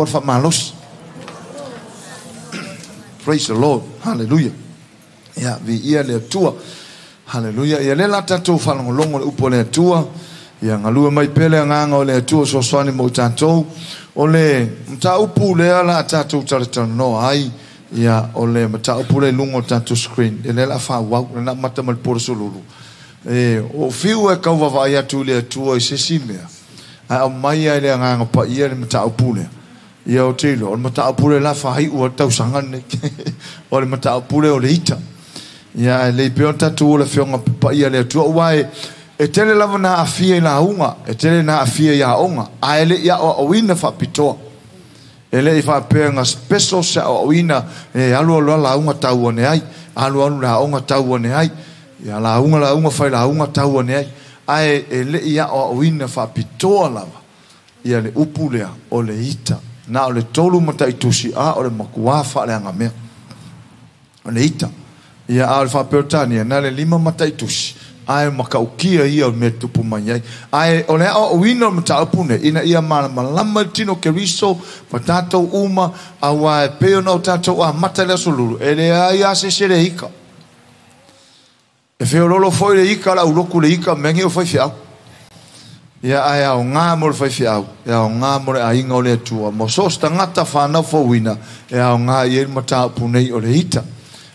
le faamalosi. Praise the Lord. Hallelujah. Ia, viia le Atua. Hallelujah. Ia lea la tatou faalogologo i le upu a le Atua. Ia galue mai pea le agaga o le Atua fesoasoani mo i tatou. O le mataupu lea la a tatou talatalanoa ai, ia, o le mataupu lea i luga o le tatou screen. Ia lea la a faaauau, lea na amata mai le po o le Aso Lulu. E, ua ou fiu e tau vaavaai atu i le Atua i se isi mea, ae aumai lava i le Agaga Paia le mataupu lea. Ia ou te iloa, o le mataupu lea o le a faaiu ai le tausaga lenei. O le mataupu lea o le ita. Ia, ae lelei pea ona tatou o i le Afioga Paia a le Atua, aua e, e tele lava ina aafia i lauga, e tele ina aafia i aoga, ae le i aoaoina faapitoa. E le i faapea na special se aoaoina e alu alu lava lauga tau ane ai, alu alu le aoga tau ane ai, ia lauga lauga fai lauga tau ane ai, ae e le i aoaoina faapitoa lava ia le upu lea o le ita. Na o le tolu mataitusi a o le matua faaleagamea. O le ita. Ia, a o le faa-Peretania, na o le lima mataitusi, ae matautia ia o le mea e tupu mai ai. Ae o le aoaoina o le mataupu nei, ina ia malamalama i le tino o Keriso ma tatou uma, aua e pei ona o tatou amata i le Aso Lulu, e leai lava se isi e le ika. E feoloolo foi le ika, le aulotu le ika, mea nei o faifeau. Ia, ae aoga mo le faifeau, e aoga mo le aiga o le Atua, mo so o se tagata fanau fouina, e aoga i ai le mataupu nei o le ita.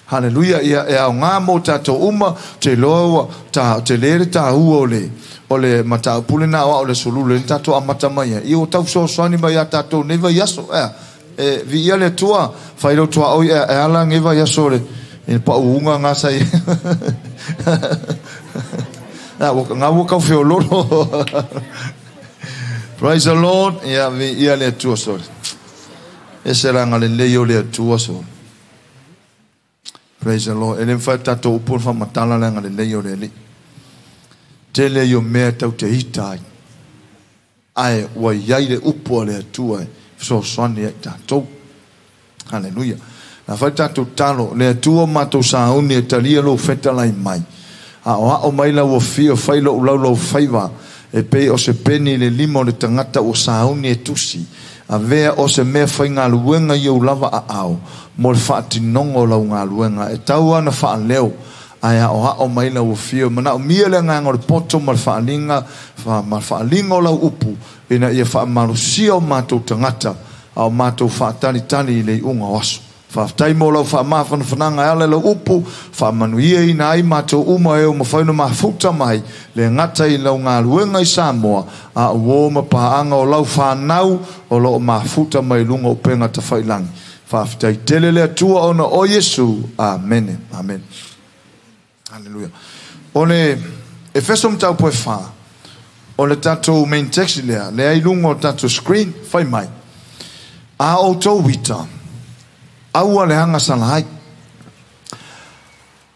Haleluia! Ia, e aoga mo tatou uma, ou te iloa ua ta, tele le taua o le, o le mataupu lena o au o le Aso Lulu lea na tatou amata mai ai. Ia, ua tau fesoasoani mai ia tatou nei vaiaso, ea. E, viia le Atua, fai lou tuaoi e, e ala lenei vaiaso le, i le pauuga na sa i ai. Ua, ua tau feololo. Praise the Lord. Ia, viia le Atua, sorry. Ese le agalelei o le Atua, sorry. Praise the Lord. E le mafai tatou upu ona faamatala le agalelei o le Alii. Tele ia o mea tau te ita ai. Ae ua i ai le upu a le Atua e fesoasoani ai tatou. Haleluia. Na fai tatou talo, le Atua matou sauni e talia lou fetalai mai. Aoao mai lau afio, fai lou laulau faiva, e pei o se peni i le lima o le tagata ua sauni e tusi. Avea o se mea faigaluega i ou lava aao mo le faatinoga o lau galuega e tau ana faaleo, ae aoao mai lau afio. E manaomia le agaga o le poto ma le faaaliga, ma le faaaliga o lau upu, ina ia faamalosia o matou tagata, a o matou faatalitali i le iuga o aso. Faafetai mo lau faamafanafanaga e ala i lau upu, faamanuiaina ai matou uma e ua mafai ona mafuta mai, le gata i lau galuega i Samoa, a uo ma paaga o lau fanau o lo o mafuta mai luga o upega tafailagi. Faafetai tele le Atua ona o Iesu. Amene. Amene. Haleluia. O le Efeso mataupu e 4, o le tatou main text lea, lea i luga o le tatou screen, fai mai, A outou ita, aua le agasala ai.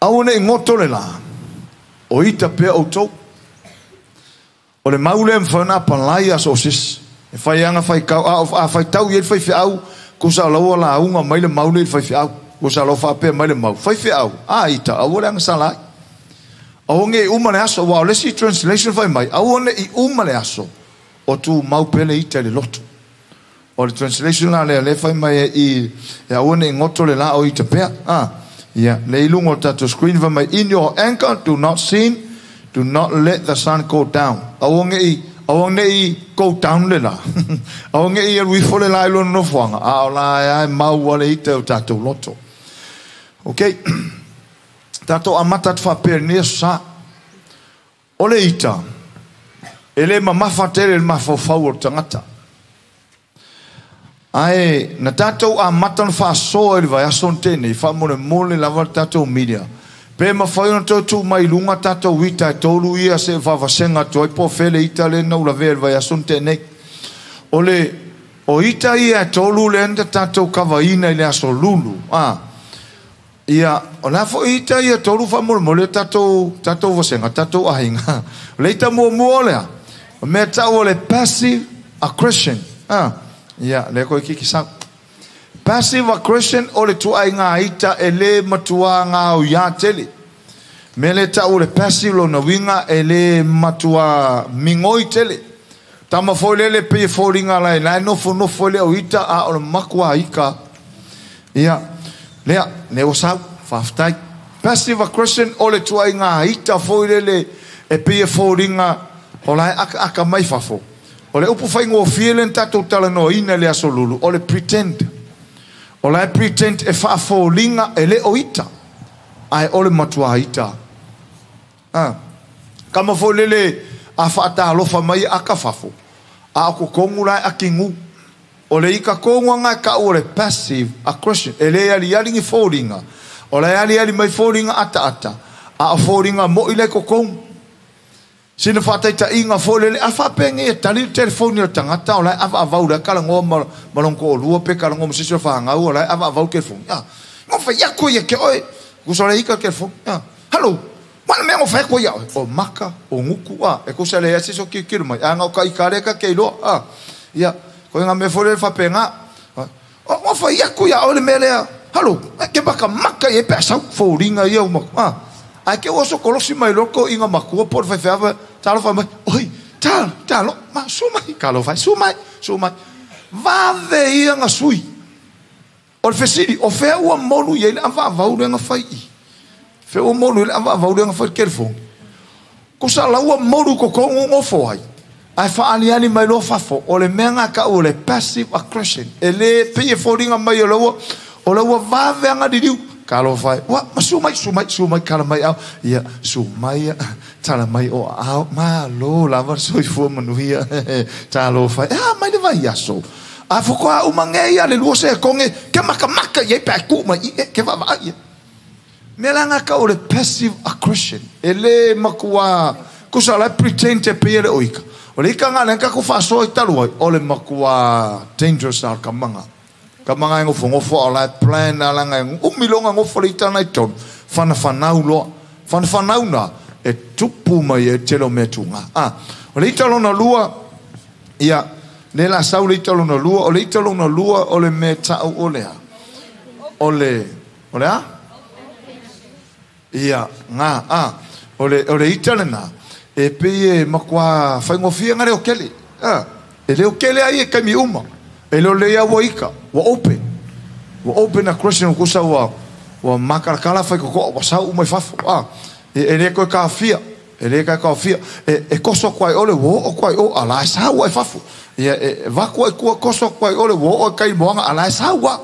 Aua ne i goto le lā, o ita pea outou. O le mau lea e mafai ona apalai aso o sisi. E fai aga faitau, a, a faitau i ai le faifeau, kusa o la ua lauga mai le mau lea i le faifeau. Kusa o la ua faapea mai le mau, faifeau, a ita, aua le agasala ai. Aua ne i uma le aso, aua o le isi translation fai mai, aua ne i uma le aso, o tumau pea le ita i le loto. O le translation la lea, lea fai mai e i, e aua ne i goto le la o ita pea. Ah, ia, lea i luga o le tatou screen fai mai, in your anger do not sin, do not let the sun go down. Aua ne i, aua ne i go down le la. Aua ne i alu ifo le la i lona nofoaga, a o la e mau a le ita o tatou loto. Okay. Tatou amata atu faapea i lenei aso sa. O le ita, e le mamafa tele le mafaufau o le tagata. Ae na tatou amata ona faasoa i le vaiaso na tea nei, faamolemole lava le tatou media, pe mafai ona toe tuu mai i luga tatou ita e tolu ia se i faavasega atu ai po o fea le ita lea na ulavea i le vaiaso na tea nei. O le o ita ia e tolu lea na tatou kavaina i le aso Lulu, a, ia, o le a foi ita ia tolu faamolemole tatou, tatou vasega, tatou aiga. O le ita muamua o lea, o mea tau o le passive aggression. A, ia, lea koe kiki sau. Passive aggression o le tuaiga ita e le matua gaoiā tele. Mea lea tau o le passive lona uiga e le matua migoi tele. Tama foi lele pe foliga lai lai nofo nofo le o ita a o le makua ika. Ia, lea, ne o sau, whaftai. Passive aggression o le tua inga ita foi lele e pe foliga o lai aka aka mai fafo. O le upu whai ngō fiele tātou talanoa ina le aso lulu, o le pretend. O lai pretend e whaafōlinga e le o ita. Ai o le matua ita. Ah. Kama foi lele a whaatalofa mai aka fafo. A o kongu lai a kingu. O le ika kongu anga ka o le passive aggression. E le ali ali ngi fōlinga. O le ali ali mai fōlinga ata ata. A o fōlinga mo i le kokongu. Sina whataita inga fōlele a whapenge e tali le telefoni o tangata o lai awa avau le kala ngoa malongo o lua pe kala ngoa masisi o whangau o lai awa avau telefoni. Ah, ngo whai ako ia ke oe. Kusa le ika telefoni. Ah, hello. Mana mea ngo whai ako ia oe. O maka, o nguku, ah, e kusa le asiso ki kiru mai. Ah, ngau ka ikare ka ke iloa. Ah, ia, koe ngā mea fōlele whapenga. O ngo whai ako ia oe le mea lea. Hello. Ke maka maka i e pea sau fōringa ia umako. Ah. Ai ke oso kolosi mai loko inga makua por whai wheawa, talo whai mai, oi, talo, talo, ma, su mai, kalo whai, su mai, su mai. Vave ia nga sui. O le fesili, o whea ua molu ia i le awa avau le nga whai i. Whea ua molu i le awa avau le nga whai telefoni. Ko sa laua molu ko kongo ngofo ai. Ai whaaliali mai loa fafo, o le mea ngā ka o le passive aggression. E le peye fōringa mai o laua vave anga ririu. Kalo whai, wa, ma su mai, su mai, su mai, kala mai au. Ia, su mai, tala mai o au, ma lo, lava, soifua manuia, talo whai, ah, mai le vai aso. A whakoa umange ia le lua se konge, ke maka maka ia pe ku mai, ke wa ia. Me la ngā ka o le passive aggression, e le makua, kusa lai pretend te pe le oika. O le ika ngā lenka ku whasoa i taluai, o le makua dangerous al ka manga. Ka manga ngofo ngofo o lai plan ala ngai umilonga ngofo le itana i tonu. Whana whanau loa. Whana whanau nā e tupu mai e telo mea tūnga. Ah, o le italona lua, ia, ne la sau le italona lua, o le italona lua o le mea tau o lea. O le, o le a? Ia, ngā, ah, o le italena, e pe e makua whaingofia ngā leo kele. Ah, e leo kele ai e kaimi uma. E leo lea ua ika, ua open. Ua open aggression kusa ua makalakala whai koko, ua sau umai fafo. Ah, e lea koe ka fia, e lea koe ka fia. E koso kwai ole, ua o kwai o, ala e sau ai fafo. Ia, e vakua i kua koso kwai ole, ua o kai moanga, ala e sau a.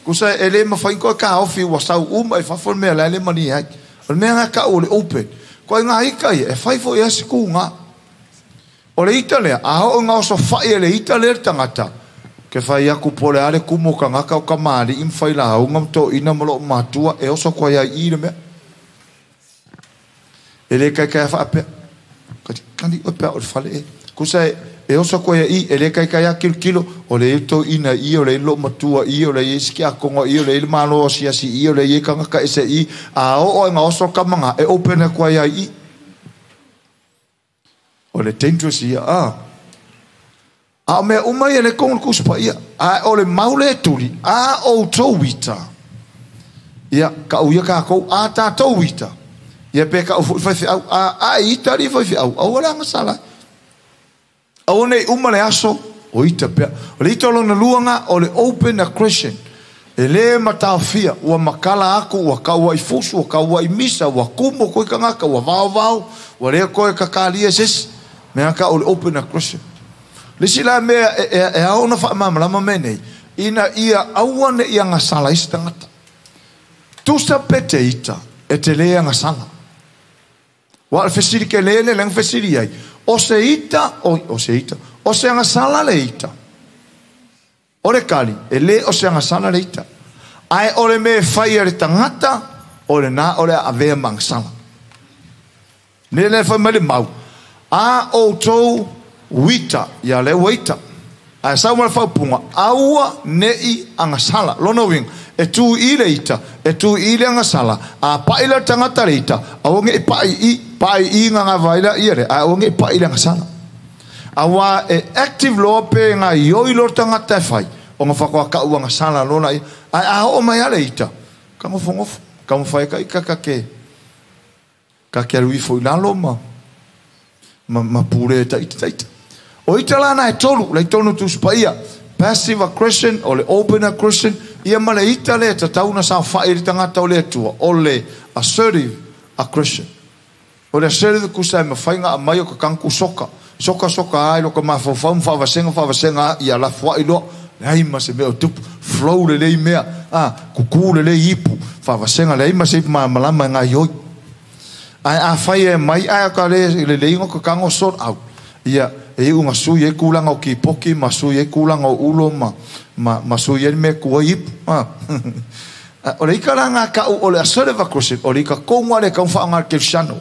Kusa e lea mawhai koe ka ofi, ua sau umai fafo, mea la e le mani ai. O le mea ngā ka o le open. Koe ngā ika ia, e whaifo i asiku ngā. O le ita lea, a o ngā oso whai e le ita lea tangata. Ke whai aku pole ale kumo ka ngaka o ka maari im whai la haunga mto ina malo matua e oso kwa ia i le mea. E le kai kai whaapea. Kati kandi o pea o le whale e. Kusa e oso kwa ia i, e le kai kai a kilo kilo, o le ito ina i, o le ilo matua i, o le iski a kongo i, o le malo o siasi i, o le i kangaka ese i, a o o ngā oso ka manga, e opene kwa ia i. O le dangerous ia, a. A o mea umai e le kongo kuspa ia. A o le maule e tuli. A o tau ita. Ia, ka uia ka kou a tātou ita. Ia pe ka ufu whai au. A ita ri whai au. Au ala nga sala. Au nei uma le aso. O ita pea. O le ita o lona luanga o le open aggression. E le matawhia. Ua makala aku. Ua kaua i fusu. Ua kaua i misa. Ua kumo koe kangaka. Ua vao vao. Ua lea koe kakalia sesi. Mea ka o le open aggression. Lisi la mea e aona wha mamalama me nei, ina ia awane ia ngā sala isi tangata. Tusa pete ita e te lea ngā sala. Wa le fesiri ke lele lenga fesiri ai. O se ita, o se ita, o se ngā sala le ita. O le kali, e le o se ngā sala le ita. Ai o le me whai a le tangata, o le nā o le avea mga sala. Ne le whai mai le mau. A o tau wita, ia le wita. Ai sau mala whaupunga, aua nei angasala. Lona wing, e tu i le ita, e tu i le angasala. A pai le tangata le ita, a onge i pai i ngā ngā vaila ia le, a onge i pai le angasala. A wā e active loa pe ngā ioi lo tangata e whai, o ngā whakoa kau angasala lona i, ai a o mai ale ita. Ka ngofo ngofo, ka ngofo e ka ika ka ke, ka ke alu ifo i lalo ma pure ta ita ta ita. O ita la na e tolu, le tonu tuspaia. Passive aggression, o le open aggression, ia ma le ita le tatauna sa whai le tangata o le atua, o le assertive aggression. O le assertive kusa e mawhainga a mai o ka kanku soka. Soka soka ai lo ka mawhawhau mwhavasenga whavasenga ia la fwa iloa. Leai ma se mea o tupu, flow le lei mea, kuku le lei ipu, whavasenga leai ma se ipu malama ngā ioi. Ai a whai e mai ai ka le le ingo ka kango sort out. Ia e unga sui e kulanga o kipoki, ma sui e kulanga o ulo, ma sui e mea kua ipu. O le ika la ngā kau o le assertive aggression, o le ika konga le kau whaanga ke shano.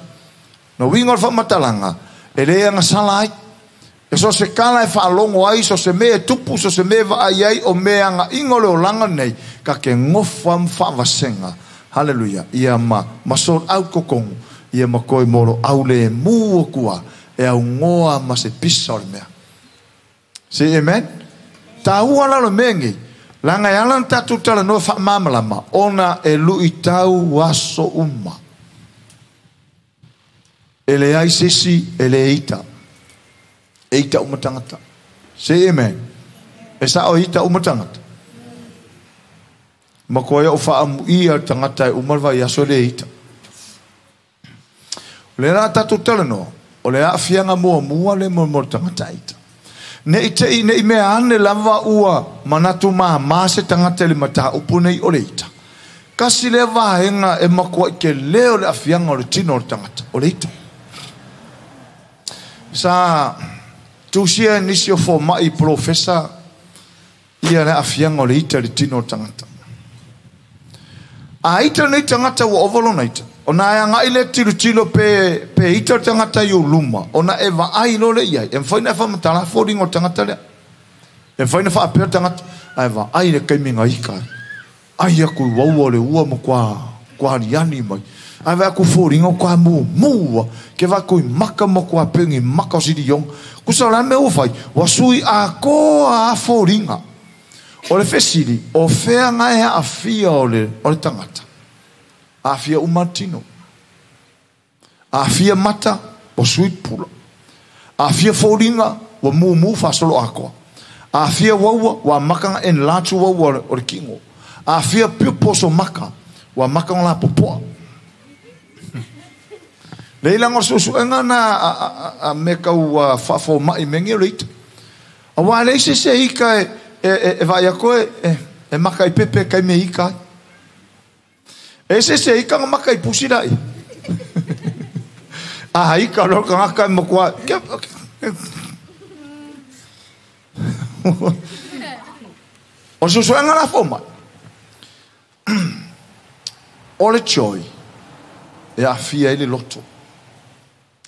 No wingo le whamatalanga, e le anga sala ai. E so se kala e whaalongo ai, so se mea tupu, so se mea vaai ai, o mea anga ingo le olanga nei, ka ke ngofa mwhavasenga. Hallelujah. Ia ma sort out kokongu. Ia ma koi moro au le mua kua, e au ngoa ma se pisa o le mea. Say amen? Tā ua lalo mea ngi, langa e ala tatu tala noa whaamamalama, ona e lui tau aso uma. E le ai sisi, e le ita. E ita umatangata. Say amen. E sa o ita umatangata. Ma koe o whaamu ia tangata e umalwa i aso le ita. O le rā tatu tala noa, o le aafianga mua mua le mua tangata ita. Ne i te i ne i mea ane lava ua manatu maha maa se tangata le mata upu nei o le ita. Kasi le vaenga e makua i ke leo le afianga o le tino o le tangata, o le ita. Sa tusia nisi o fo mai profesa ia le afianga o le ita le tino o le tangata. A ita nei tangata ua ovolona ita. O nā ea ngai le tilo tilo pe ita o tangata i o luma. O nā e vaai lo le iai. E mwhaina e whamatala fōringa o tangata lea. E mwhaina whaapea tangata. A e vaai le kaiminga ika. Ai aku i waua le ua ma kua haniani mai. Ai vai aku fōringa o kua mua mua. Ke vai kui maka ma kua pengi maka o siri yong. Kusa o la mea ua whai. Wa sui a koa a fōringa. O le whesiri, o whea ngai a awhia o le tangata. Awhia umatino. Awhia mata o sui pula. Awhia fōringa wa mumu whasolo akoa. Awhia waua wa makanga en lātu waua o le kingo. Awhia piuposo maka wa makanga la popoa. Leila ngā susuenga na a me kau whaafo mai mengi o le ita. A wā leise se ika e vai a koe e maka i pepe kai me ika. E se se ika ngā maka i pusi rai. A ika roka ngā kai mokua. O susuenga la foma. O le joy e awhia i le loto.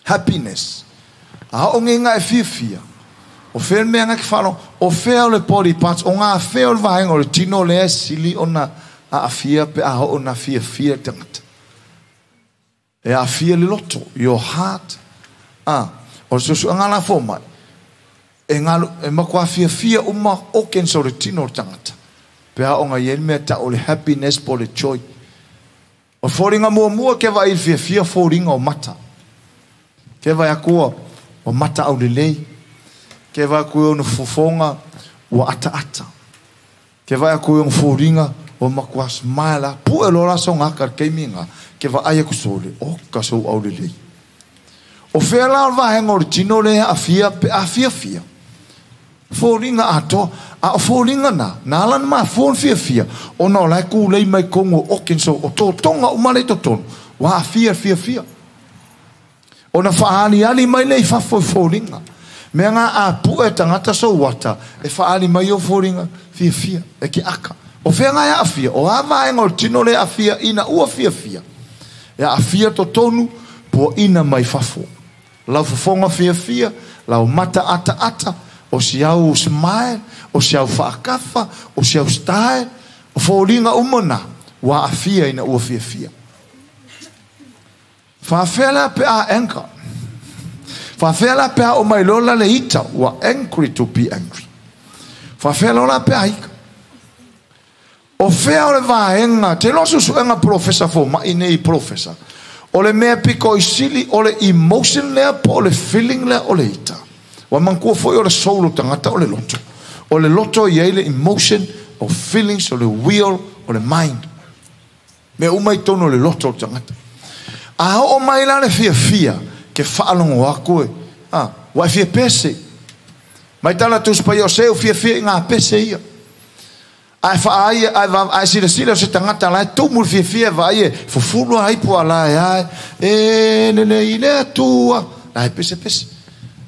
Happiness. A o ngenga e whiawhia. O whea mea ngā ki whalo, o whea o le body parts, o ngā whea o le vaenga o le tino le e sili o na a awhia pe a o na whiawhia tangata. E awhia le loto, your heart. O susu ngā la fōmai. E ngā e makua whiawhia uma o kensa o le tino o le tangata. Pe a o ngā iel mea ta o le happiness po le joy. O fōringa mua mua ke vai whiawhia fōringa o mata. Ke vai akua o mata au le lei. Ke vai aku ono fofonga o ata ata. Ke vai aku ono fōringa o makua smile. Pue lola so ngā kar keiminga. Ke vai ai aku sole. O ka sou au le lei. O whea la o vahenga o le tino le a fia pe a fia fia. Fōringa atoa. A o fōringa nā. Nā lan mā fōn fia fia. O nā lai kū lei mai kongo o kenso. O tō tonga o male tō tonu. Wā fia fia fia. O na whaali ali mai lei whafo fōringa. Mea ngā a pue tangata so wata. E whaali mai o fōringa fia fia. E ke aka. O whea ngā a fia. O a vaenga o tino le a fia ina ua fia fia. E a fia tō tonu po ina mai whafo. Lau fofonga fia fia. Lau mata ata ata. O si au smile. O si au whaakafa. O si au style. O fōringa umana. Wā a fia ina ua fia fia. Whawhea pe a anchor. Whawhea pe a o mai lola le ita. Ua angry to be angry. Whawhea lola pe a ika. O whea o le vaenga. Te loa susuenga profesa fo mai nei profesa. O le mea piko i sili, o le emotion lea, po o le feeling lea o le ita. Ua manatua foi o le soul o le tagata o le loto. O le loto e i ai le emotion, o feelings, o le will, o le mind. Mea uma i totonu o le loto o le tagata. A oo mai la le fiafia, ke faalogo aku e, a, ua e fia pese. Mai tala Tusi Paia o se u fiafia i ngā pese ia. Ae faaia, ae va, ae silasila o se tagata la e tumu le fiafia e vaai e fufulu ai po a la e ae, e lelei le Atua. La e pese pese.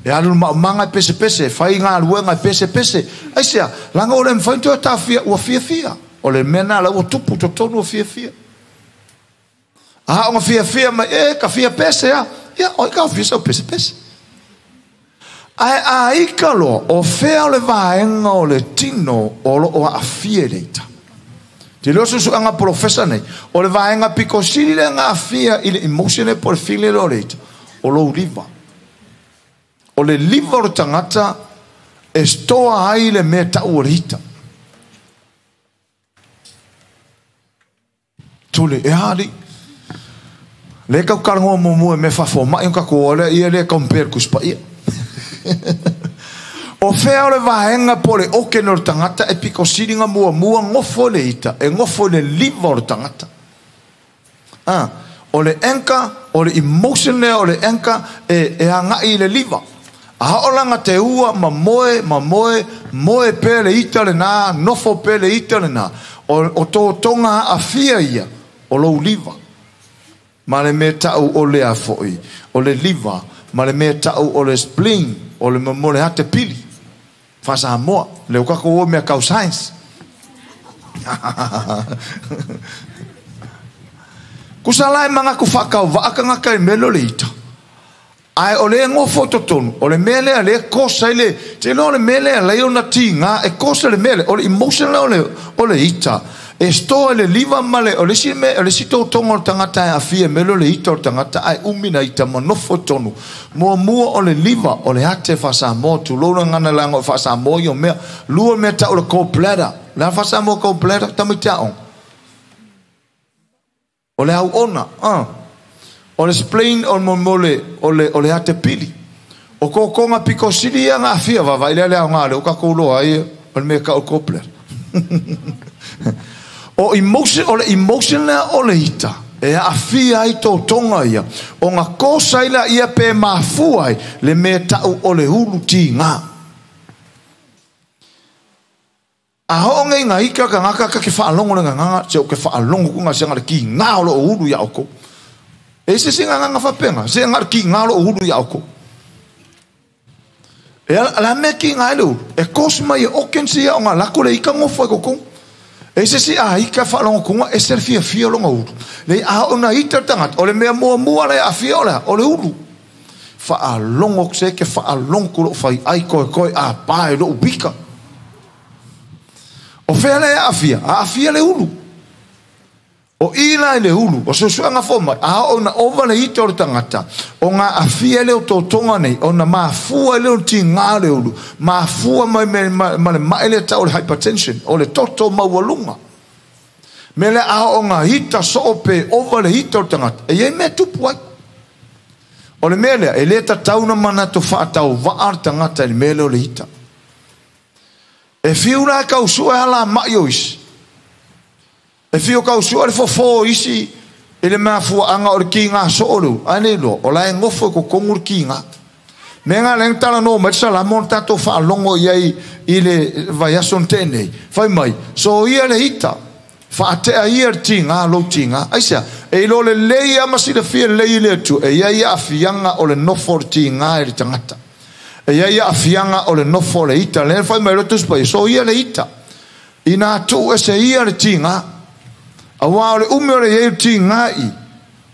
E alu le maumaga e pese pese, e fai galuega e pese pese. Aisea, leaga ua le mafai ona toe taofia, ua fiafia. O le mea lena la ua tupu totonu ua fiafia. A ona fiafia mai, e ka fia pese a. Ia, oi ka fia sau pese pese. Ae a ika loa, o fea o le vaega o le tino o lo o aafia i le ita. Te leo susuanga polofesa nei, o le vaega piko sili le aafia i le emotion le po le feeling le o le ita, o lou liva. O le liva o le tagata e stoa ai le mea tau o le ita. Tole, e ali. Le kau karangoa muamua e mea faafomai o tatou o lea ia lea compare ku spaia. O fea o le vaega po o le organ o le tagata e piko sili nga muamua gofo i le ita, e gofo i le liver o le tagata. Ah, o le anchor, o le emotion lea o le anchor e, e agai i le liver. A oo laga te ua ma moe, ma moe, moe pea le ita lena, nofo pea le ita lena. O, o totoga aafia ia o lou liver. Ma le mea tau o lea foi, o le liver, ma le mea tau o le spleen, o le mo le ate pili. Faa-Samoa, le o tatou o mea kau science. Kusa la e manatu faatauvaa tagata i mea lea o le ita. Ae o le gofo i totonu, o le mea lea lea e kosa i le, te iloa o le mea lea e alai ona tiga, e kosa le mea lea, o le emotion lea o le, o le ita, e store i le liver ma le, o le isi mea, o le isi totoga o le tagata e aafia i le mea lea o le ita o le tagata, ae umi na ita ma nofo i totonu. Muamua o le liver, o le ate faa-Samoa, tulou le gagana leaga o le faa-Samoa ia o mea. Lua mea tau o le gallbladder. O le a le faa-Samoa gallbladder, tamaiti aoga? O le auona, a. O le spleen, o le mo le, o le, o le ate pili. O kokonga piko sili ia nga afia vaavaai lea le aoga lea ua tatou iloa ai o le mea e tau o le gallbladder. O emotion, o le emotion lea o le ita e aafia ai totoga ia, ona kosa ai laia pe mafua ai le mea tau o le ulu tiga. A oo nei nga ika ka ngaka ka ke faalogo le gagaga, se o ke faalogo ku nga se nga le kiga o loo ulu ia oukou. E se se gagaga faapena, se nga le kiga o loo ulu ia oukou. E ala la mea kiga ai le ulu, e kosi mai e organs ia o nga lako le ika gofo e koukou. E se se a ika faalogo kuga e se le fiafia o longa ulu. Nei a oo na ita le tagata, o le mea muamua le aafia o le a, o le ulu. Faalogo se ke faalogo ku loo fai ai koekoe a pa e loo wika. O fea lea e aafia? Aafia le ulu. O i la i le ulu, o suesuega fomai, a oo ina ova le ita o le tagata, o ngā afia lea o totoga nei, ona mafua lea o le tiga o le ulu, mafua mai me, ma, ma le mae lea tau o le hypertension, o le toto maualuga. Mea lea a oo ngā ita soo pe ova le ita o le tagata, e i ai mea tupu ai. O le mea lea, e le tatau na manatu faatauvaa le tagata i le mea lea o le ita. E fiu la e kau sue ala mai o isi. E fiu kau sue le fofo o isi i le mafuaanga o le kiga soo le ulu. Ae le iloa, o la e gofo i kokogu le kiga. Mea nga lea na talanoa mai le Salamo na tatou faalogo i ai i le vaiaso na tea nei. Fai mai, soia le ita, faatea ia le tiga, lou tiga. Aisea? E iloa lelei lava ma silafia lelei e le Atua, e i ai aafiaga o le nofo o le tiga i le tagata. E i ai aafiaga o le nofo o le ita. Lea na fai mai loa Tusi Paia, soia le ita, inā tuu ese ia le tiga. Auā o le umi o le i ai o le tiga i,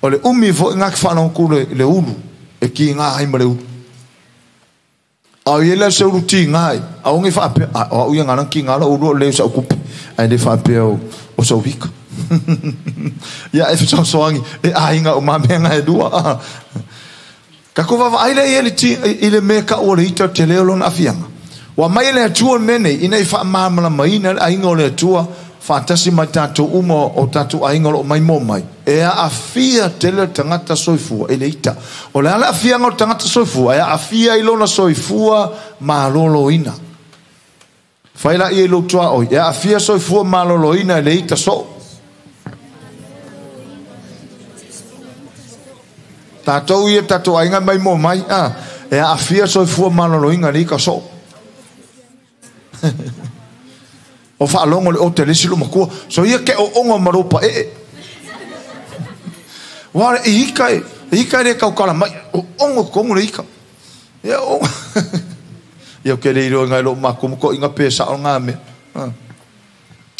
o le umi foi nga ke faalogo le, le ulu, e kiga ai ma le ulu. A o i ai la o se ulu tiga i, aoga i faapea, a, o au ia ngana kiga la ulu o le o sa ukupi, ae le faapea o, o sa wika. Ia e fesoasoani, e aiga o mea nga e lua. Ka ko vaavaai lea i ai le ti, i le mea kau o le ita o te leo lona afiaga. Ua mai e le Atua le mea nei, ina i faamalamalamaina le aiga o le Atua, Whaatasi mai tātou uma o tātou ainga lo mai mō mai. E a awhia tele tangata soifua, e le ita. O le ala awhia ngau tangata soifua, e a awhia i lona soifua malolo ina. Whaila i e lotua oi, e a awhia soifua malolo ina e le ita so. Tātou ia tātou ainga mai mō mai, e a awhia soifua malolo ina le ika so. O whaalongo le o te lesi lo makua. So ia ke o ongo maropa e. Ware e ika e. E ika e kau kala mai. O ongo kongo le ika. Ia o. Ia ke le iro ngai lo makumu ko inga pesa o ngā mea.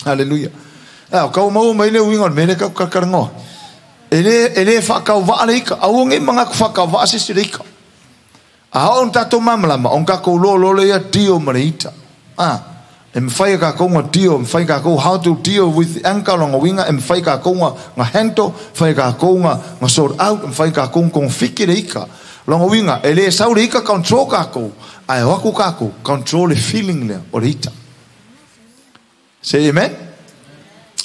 Hallelujah. O kau mau mai le uinga o mele kau kakarangoa. E le whakau waa le ika. Au nge mga ku whakau waa sisi le ika. A o tātou mamalama. O ngako lo lo le ia dio ma le ita. E mwhai ka kaunga deal, mwhai ka kau how to deal with the anger longa winga, e mwhai ka kaunga nga handle, mwhai ka kaunga nga sort out, mwhai ka kaunga kong fiki le ika. Longa winga, e le sau le ika control ka kou, ai waku ka kou, control le feeling le o le ita. Say amen?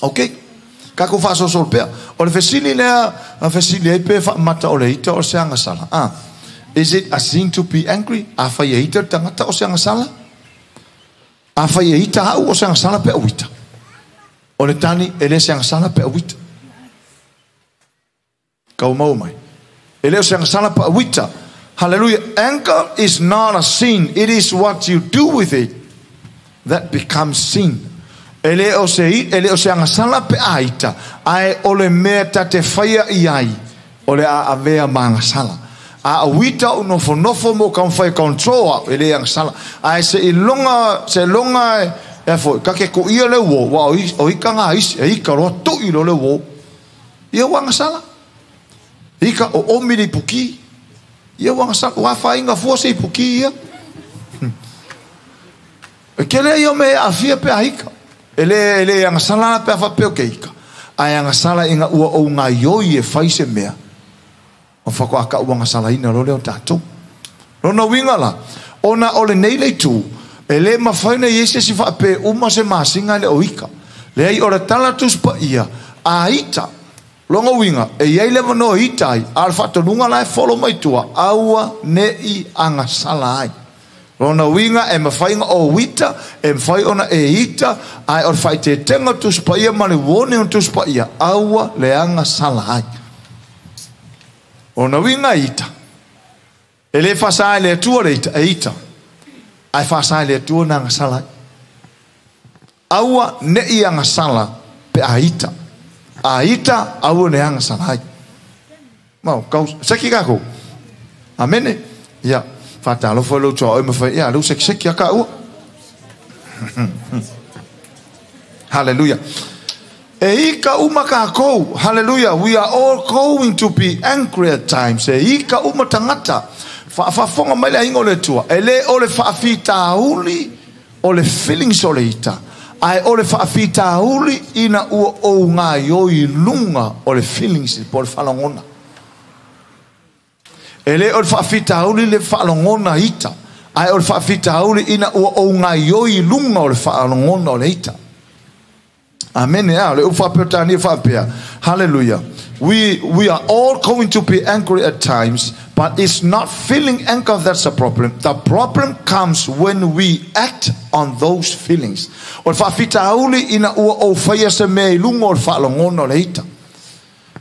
Okay. Ka kou whaso sol pea. O le fesili lea, a fesili e pe wha mata o le ita o se anga sala. Is it a sin to be angry? A whai e ita tangata o se anga sala? A whai e ita hau o se angasala pe awita. O le tani e le se angasala pe awita. Kau mau mai. E le o se angasala pe awita. Hallelujah. Anger is not a sin. It is what you do with it that becomes sin. E le o se angasala pe aita. Ae o le mea tate whaia i ai. O le a avea ma angasala. A wita o nofo nofo mo ka whai control e le angasala. A se i longa, se longa e fo, ka ke ko ia le wo, wa o ika ngā isi, e ika roa tui lo le wo. Ia o angasala. Ika o omiri puki. Ia o angasala. Wa whainga fua se i puki ia. E kele ia me a fia pe a ika. E le angasala pe a whapeo ke ika. A e angasala inga ua o ngā ioi e whai se mea. O whako aka uanga salaina lo leo tātou. Rona winga la, ona o le nei le tū, e le mawhaina i ese si whaape uma se masinga le o ika. Le ai o le tala tuspa ia, a ita, longa winga, e iai lewa no ita ai, a le whaatonunga la e folo mai tua, aua nei anga sala ai. Rona winga e mawhainga o wita, e mwhai ona e ita, ai o le whaite tenga tuspa ia, ma le wone o tuspa ia, aua le anga sala ai. O na winga ita. E le whasa le atua le ita, e ita. Ai whasa le atua na ngasala. Aua ne i ngasala pe a ita. A ita, aua ne ngasala ai. Mau, kau, seki kako. Amene? Ia, whatalo whai lau tua oi mawhai, ia, lau seki seki aka ua. Hallelujah. E ika uma kākou, hallelujah, we are all going to be angry at times. E ika uma tangata, whaafonga mai le aingo le tua. E le o le whaafitauli, o le feelings o le ita. Ai o le whaafitauli ina ua o ngā ioi lunga o le feelings po le whalangona. E le o le whaafitauli le whalangona ita. Ai o le whaafitauli ina ua o ngā ioi lunga o le whalangona o le ita. Amen. Hallelujah. We are all going to be angry at times, but it's not feeling anger that's a problem. The problem comes when we act on those feelings. O le whaafitauli ina ua o whaia se mea i lunga o le whaalangona o le ita.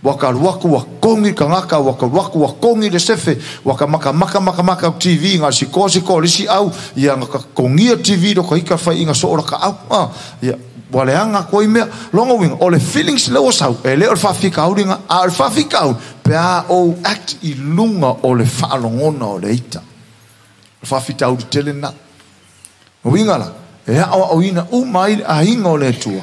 Waka ruaku wa kongi kangaka, waka ruaku wa kongi le sefe, waka maka maka maka maka TV nga siko siko lisi au, ia nga kongia TV do ka ika whai inga so ora ka au. Ia. Waleanga koi mea, longa winga, o le feelings le o sau, e le o le whawhikauri nga, a o le whawhikauri, pe a o act i lunga o le whaalongona o le ita. O le whawhitauri tele na. Winga la, e a o ina umai a hinga o le tua,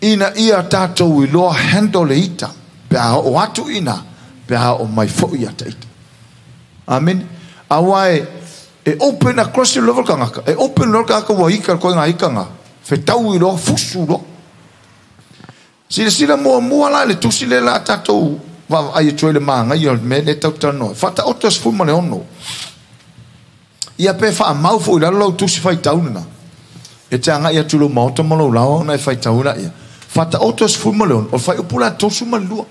ina ia tātou i loa handle le ita, pe a o atu ina, pe a o mai fo ia ta ita. Amen. A wae, e open across the level kangaka, e open level kangaka wa ika koe ngā ika ngā. Whetau i loa, fusu loa. Sila sila mua mua la le tusi le la tātou wa ai e le maanga i o me le tau tanoa. Whata oto as fuma le ono. Ia pe wha mau fo i lalo lau tusi whai tauna. E te anga ia tulo maota malo lao na e whai tauna ia. Faataoto 16 o le fuaiupu la 32.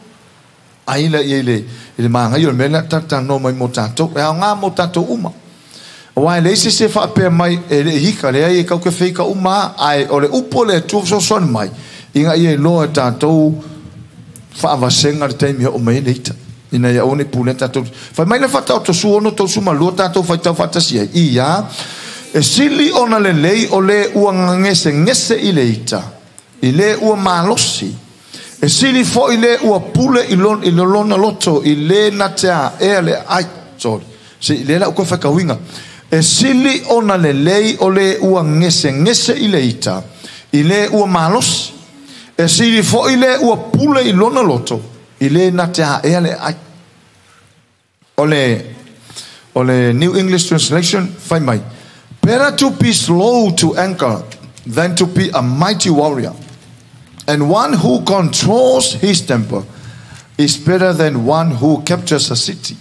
Ai la ia i le magaia o le mea lea talatalanoa mai mo tatou. E aoga mo tatou uma. Aua e leai se isi e faapea mai e le i ika, leai e kau ke feika uma lava, ae o le upu a le Atua fesoasoani mai, ina ia iloa e tatou faavasega le taimi e oo mai ai le ita, ina ia aua ne i pulea tatou. Fai mai le Faataoto 16, 32 tatou faitau faatasi ai, ia, e sili ona lelei o le ua gasegase i le ita, i le ua malosi, e sili foi le ua pule i lona loto, i le na te aea le ai. Sorry. Se i lea la ua faitauina. E sili ona lelei o le ua gesegese i le ita, i le ua malosi. E sili foi le ua pule i lona loto, i le na te aea le ai. O le New English Translation fai mai, better to be slow to anger than to be a mighty warrior. And one who controls his temper is better than one who captures a city.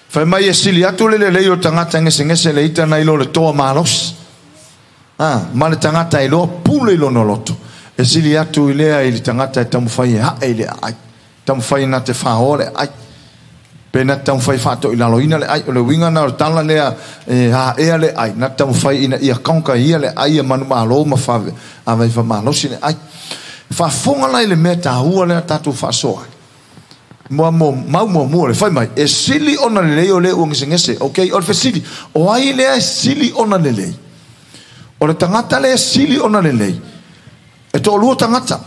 Fai mai e sili atu le lelei o tagata gesegese le ita nai lo le toa malosi. Ah, ma le tagata e loa pule i lona loto. E sili atu i lea i le tagata e taumafai e hae i le aai. Taumafai na te whaoa le aai. Pe na taumafai whaatoilaloina le ai. O le uiga na o le tala lea e aea le ai. Na taumafai ina ia kaunka ia le ai ia manumalo ma whawe. A vai whamalosi le ai. Whaafonga lai le mea tāua lea tātou whaasoa. Mua mo mau mua mua le fai mai. E sili ona lelei o le ua ngesengese. Ok, o le fesili. O ai lea e sili ona lelei. O le tagata lea e sili ona lelei. E toalua tagata.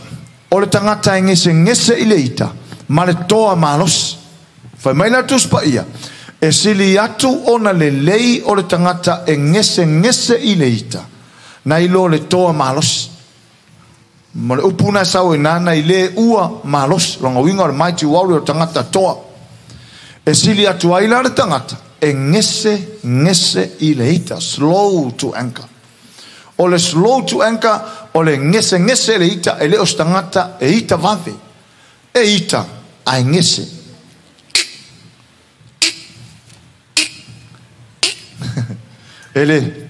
O le tagata e gesegese i le ita ma le toa malosi. Fai mai la Tusi Paia, e sili atu ona lelei o le tagata e gesegese i le ita, nai lo le toa malosi. Ma le upu na sau e nana i le ua malosi, longa uiga o le mighty warrior o tagata toa. E sili atu ai la le tagata e gesegese i le ita, slow to anger. O le slow to anger, o le gesegese le ita, e le o se tagata e ita vave. E ita, ae gese. E le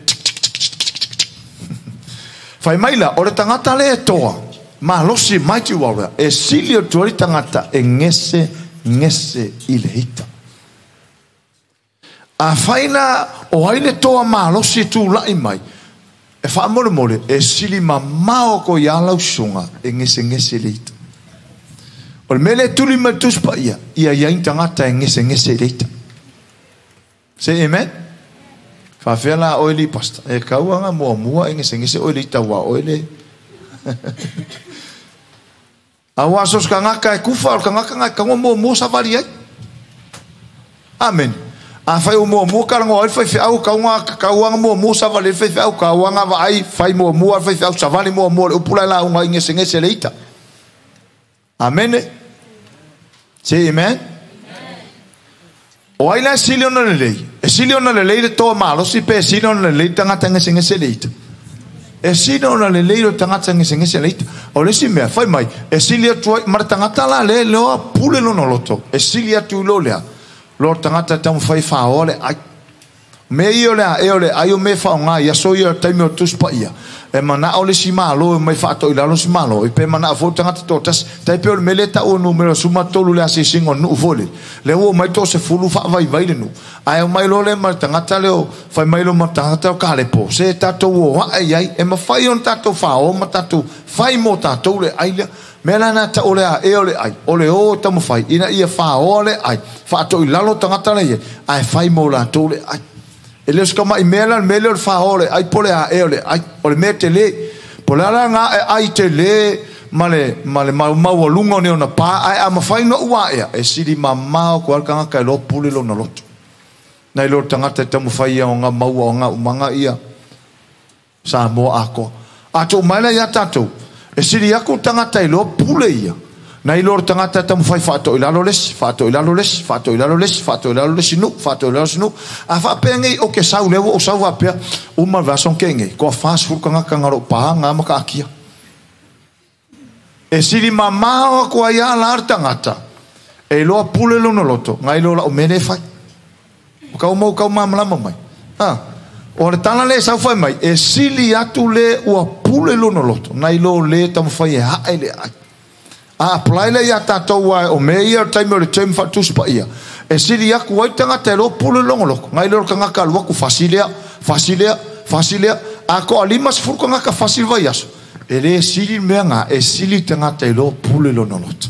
fai mai la, o le tagata le e toa, malosi mighty warrior, e sili atu ai le tagata e gese gese i le ita. A fai la o ai le toa malosi e tula'i mai, e faamolemole, e sili mamao ko ia lau susuga e gesegese i le ita. O le mea lea e tuli mai le Tusi Paia, ia i ai ni tagata e gesegese i le ita. Say amen. Faafea la oe li pastor. E kau anga muamua e gesegese oe le ita ua oe le. Aua so se kangaka e kufa o le kangaka ngai kaua muamua savali ai. Amen. A fai o muamua ka lango ai le faifeau kaunga kauanga muamua savali ai le faifeau kauanga vaai fai muamua le faifeau savali muamua le upu la la unga i gesegese le ita. Amen. Say amen. O ai la e sili ona lelei? E sili ona lelei le toa malosi pe e sili ona lelei le tagata gesegese le ita? E sili ona lelei le tagata gesegese le ita. O le isi mea, fai mai, e sili atu ai, ma le tagata la lea e loa pule lona loto, e sili atu i lo lea, lo le tagata e taumafai e faaoa le ai. Mea ia o le aea o le ai o mea e faaaoga i aso ia o le taimi o le Tusi Paia. E manao le isi Malo e omai faatoilalo isi Malo, pe manao foi le tagata toatasi. Tai pei o le mea lea e taua numera 13 le asiasiga o le nuu foi lele. Lea ua omai toasefulu faavaivai le nuu. Ae omai loa lea ma le tagata lea o, fai mai loa ma le tagata o Kalepo, se tatou o ae i ai, e mafai ona tatou faaoa ma tatou fai mo tatou le ai lea. Mea la na tau o le aea o le ai, o le o e taumafai ina ia faaoa le ai, faatoilalo tagata la i ai, ae fai mo latou le ai. E le o se tama'i mea la le mea lea o le faaoa o le ai po o le aea o le ai, o le mea tele. Po o le a la na ae ai tele ma le, ma le maualuga o ni ona pa, ae a mafai ona ou aea, e sili mamao koa le tagata e loa pule lona loto. Nai lo le tagata e taumafai ia o nga maua o nga umaga ia Samoa atoa. A tuu mai la ia tatou, e sili aku le tagata e loa pule ia, nai lo le tagata e taumafai faatoilalo le isi, faatoilalo le isi, faatoilalo le isi, faatoilalo le isi nuu, faatoilalo le isi nuu. A faapea nei, o ke sau lea ua ou sau faapea, uma le vaiaso na tea nei, toa 40 tagata na lou pa nga ma kaatia. E sili mamao atu ai a la le tagata, e iloa pule lona loto, nai lo lau mea lea e fai. O kau mau kau malamalama mai. Ha. O le tala le sau fai mai, e sili atu le ua pule lona loto, nai lo le taumafai e hae le ai. A apply le ia tātou ai o mea ia o taimi o le term faatusi paia. E sili aku ai tagata e lo pule lona loto. Ngai le o le tagata alu aku fasi lea, fasi lea, fasi lea. A ko a 50 tagata fasi le vaiaso. E le sili mea ngā, e sili tagata e lo pule lona loto.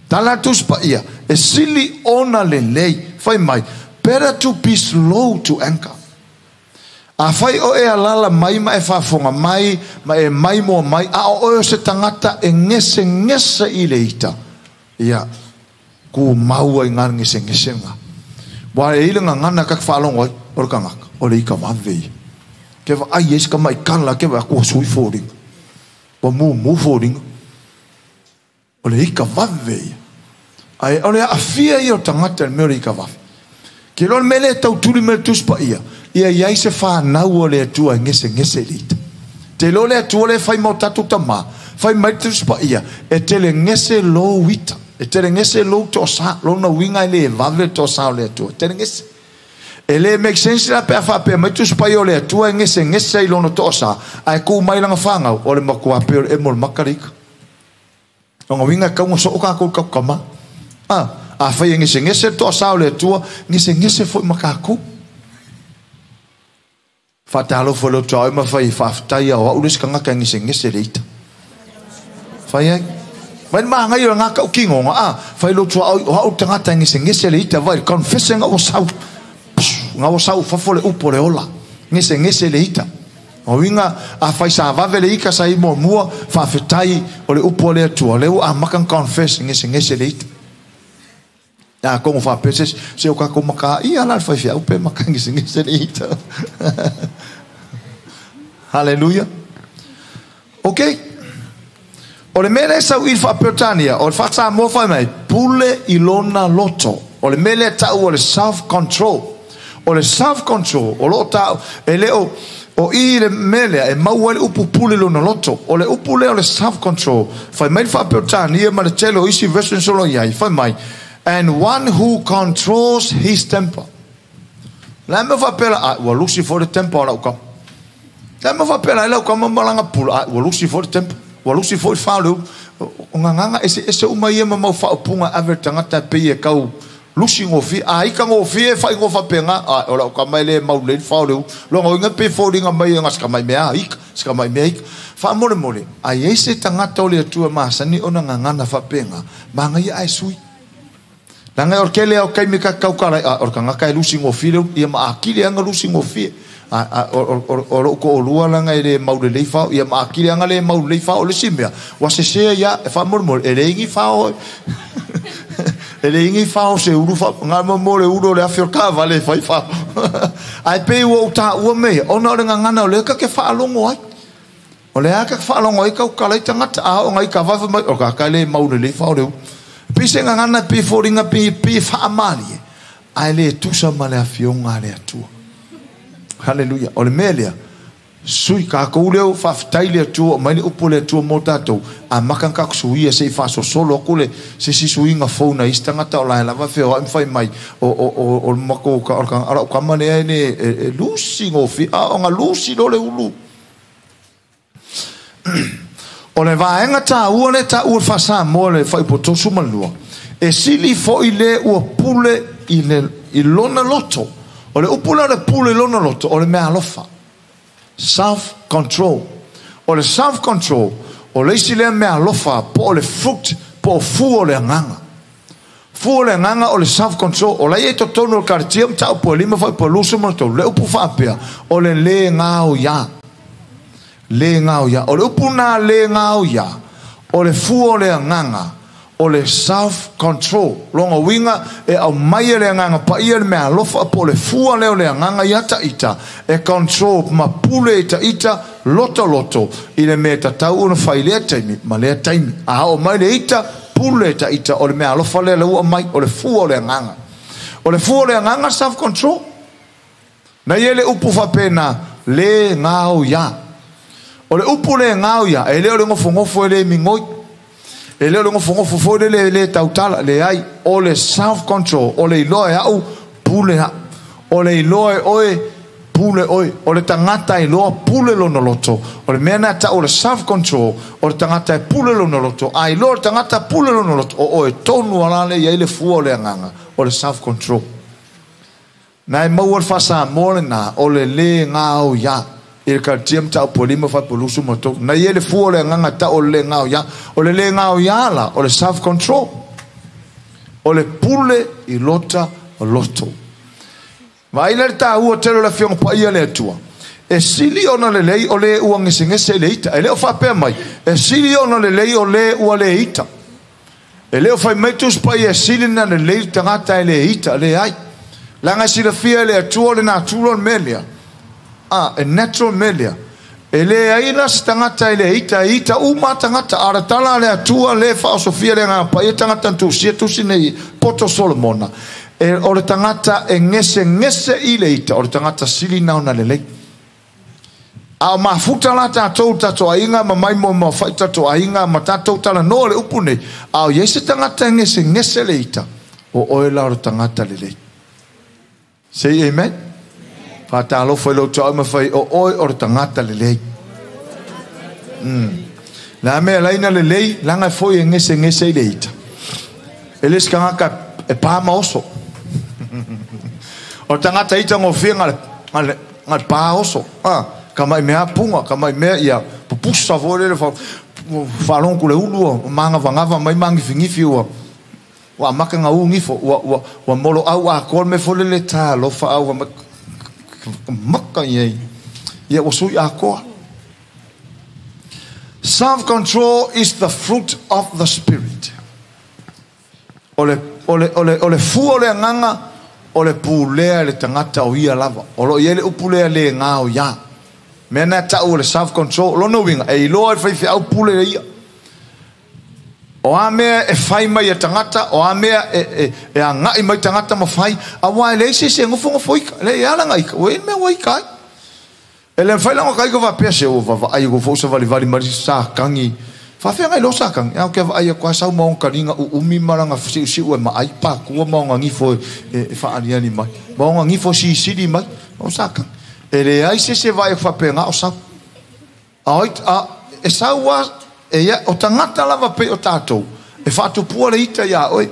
Tala tusi paia, e sili ona lelei, fai mai, better to be slow to anger. A fai o e alala mai ma e faafoga mai, ma e mai moa mai, a o oe o se tagata e gese gese i le ita. Ia, ku maua i ngā gese gese ngā. Wa e ile ngā kak whaalongo ai, o le kangaka, o le ika wawe i. Ke wa ai e sika mai kala, ke wa kua sui fōringa. Wa mū mū fōringa. O le ika wawe i. Ai, o le afia i o tangata le mea o le ika wawe. Ke loa le mele e tau tuli me le tuspa ia, ia iai se whanau o le atua ngese ngese lita. Te lo le atua le whai mau tatu tama, whai mai tuspa ia, e tele ngese lo wita, e tele ngese lo tosa, lo na winga le vave tosa o le atua, tele ngese. E le make sense la pea whapea mai tuspa ia o le atua ngese ngese i lono tosa, ai ku mai langa whangau, o le makua peo e mo le makarika. Onga winga kaunga so o kākou kau kama. A whai ngese ngese tosa o le atua, ngese ngese fo makaku. Whatalo fo lo tau ma whai whaftai au au leska ngaka ngese ngese leita. Whai ai. Mai maa ngai o ngaka o kingo nga a. Whai lo tua au au tangata ngese ngese leita vai confesse nga o sau. Nga o sau fafo le upo le ola. Ngese ngese leita. O winga a whai sa wawe le ika sa i mua mua whawhetai o le upo le atua. Leo a makan confess ngese ngese leita. A kongo whapese se o kako maka ia la whai whia upe maka ngese ngese leita. Hallelujah. Okay. O le mele sau i whapeotania, o le whata mō whai mai, pule i lona loto. O le mele tau o le self-control. O le self-control, o lo tau, e leo, o i le mele, e maua le upu pule lona loto. O le upu leo le self-control. Whai mai whapeotania, ma le tele o isi version solo iai, whai mai, and one who controls his temper. La me whapela, a, ua lusi for the temper o lau kama. La me whapela, e lau kama malanga pula, a, ua lusi for the temper. Ua lusi for the whāleu. O nganganga, ese uma ia ma mau whaopunga ave tangata pe e kau lusi ngōwhi. A ika ngōwhi e whai ngōwhapenga, a, o lau kama ele mau le whāleu. Longa o inga pe fōringa mai e ngā sika mai mea ika, sika mai mea ika. Wha mole mole, a ese tangata o le atua maasani o na ngangana whapenga, maanga ia ai sui. Langa o kele o kai mika kaukara a o kanga kai lusi ngōwhi leu, ia ma akili anga lusi ngōwhi. A o lo ko olua langa e le maule leifa, ia ma akili anga le maule leifa o le simea. Wa se sea ia, e wha mole mole, e le ingi whao, e le ingi whao se uru wha, ngā mo le uru le awhi o ka vale whai whao. Ai pe ua o tā ua mea, ona o le ngangana o le ka ke whaalongo ai. O le aka ke whaalongo ai kau kalai tangata, a o ngai ka wawa mai, o ka kai le maule leifa o le u. Pise ngangana pi fōringa pi pi whaamali. Ai le tusa ma le awhionga le atua. Hallelujah. O le mea lea, sui ka kou leo whawhitai le atua, mai le upo le atua mō tātou. A makan kako suia se i whasosolo aku le se si suinga fōna isi tangata o lae lava whio ai mwhai mai o mako o ka ara o kama lea ene e lusi ngōwhi, a o ngā lusi lo le ulu. O le vaenga tā ua le tā ua whasa mō le whaipotosu malua. E sili fo i le ua pule i lona loto. O le upula le pule lona loto, o le mea alofa. Self-control. O le self-control, o le isi lea mea alofa, po o le fruit, po o fu o le anganga. Fu o le anganga o le self-control, o lai e totonu o le karatia, mtau po e lima whai po e lusa mana tau, le upu whaapea, o le le ngao ia. Le ngao ia. O le upu nā le ngao ia, o le fu o le anganga, o le self-control. Longa winga e au mai e le anganga, pa ia le mea alofa, po le fua leo le anganga ia ta ita, e control ma pule i ta ita, loto loto, i le mea tatau ona whai lea taimi, ma lea taimi. A o mai le ita, pule ta ita, o le mea alofa lea le ua mai, o le fua o le anganga. O le fua o le anganga self-control. Na ia le upu whapena, le ngao ia. O le upu le ngao ia, e leo le ngofo ngofo e le mingoi. E leo le ngofo ngofo fo le le tautala, le ai, o le self-control, o le iloa e au, pule ha. O le iloa e oe, pule oi, o le tagata e loa pule lona loto. O le mea na ta o le self control, o le tagata e pule lona loto. A iloa le tagata pule lona loto, o oe tonu ala le ia i le fua o le agaga, o le self control. Na e maua le faasamoa lena, o le le gao ia. I le karatia ma tau polima faapolusu ma tolu. Na ia le fua o le agaga tau o le le gao ia. O le le gao ia la, o le self control. O le pule i lota o loto. Vaai le tāua tele o le afioga paia le Atua. E sili ona lelei o le ua gesegese i le ita. E le o faapea mai, e sili ona lelei o le ua le ita. E le o fai mai Tusi Paia e sili na lelei le tagata e le ita, le ai. Leaga e silafia e le Atua o le natura o le mea lea. A, e natural mea lea. E le ai la se tagata e le ita, e ita uma tagata. A o le tala a le Atua le faaosofia le agaga paia tagata na tusia tusi nei poto Solomona. E, o le tagata e gesegese i le ita, o le tagata sili na ona lelei. A o mafuta la tatou tatou aiga ma mai mo ma fai tatou aiga ma tatou talanoa le upu nei. A o i ai se tagata e gesegese le ita, o oe la o le tagata lelei. Say amen. Faatalofa i lou tuaoi ma fai, o oe o le tagata lelei. Le a mea laina lelei, leaga e foi e gesegese i le ita. E le se tagata e pa ma oso. O le tagata ita gofie na le pa oso. Ah, ka mai mea punga, ka mai mea ia pupusa foi lele faalogo ku le ulu ua magavagava mai magifigifi ua ua amata na u gifo ua ua moloau atoa le mea foi lele talofa au maka i ai ia ua sui atoa. Self control is the fruit of the spirit. O le o le o le o le fua o le agaga o le pulea i le tagata o ia lava. O lo o i ai le upu lea le gao ia. Mea na tau o le self control. O lona uiga e iloa e le faifeau pule le ia. O a mea e fai mai e tagata, o a mea e agai mai tagata ma fai, aua e leai se isi e nofonofo ika, e leai e ala ika, ua i ai le mea ua ika ai. E le mafai la ona ka ika faapea se ua vaavaai aku foi savalivali mai le isi sakagi. Faafeagai loa sakagi, ae ou te vaai aku lava sau ma ona taliga uumi ma lana siusiu e maai pakua ma ona gifo e faaaliali mai, ma ona gifo sisili mai, o sakagi. E leai se isi e vaai aku faapena o sau. A e sau lava, e ia, o tagata lava pei o tatou, e faatupua le ita iā oe.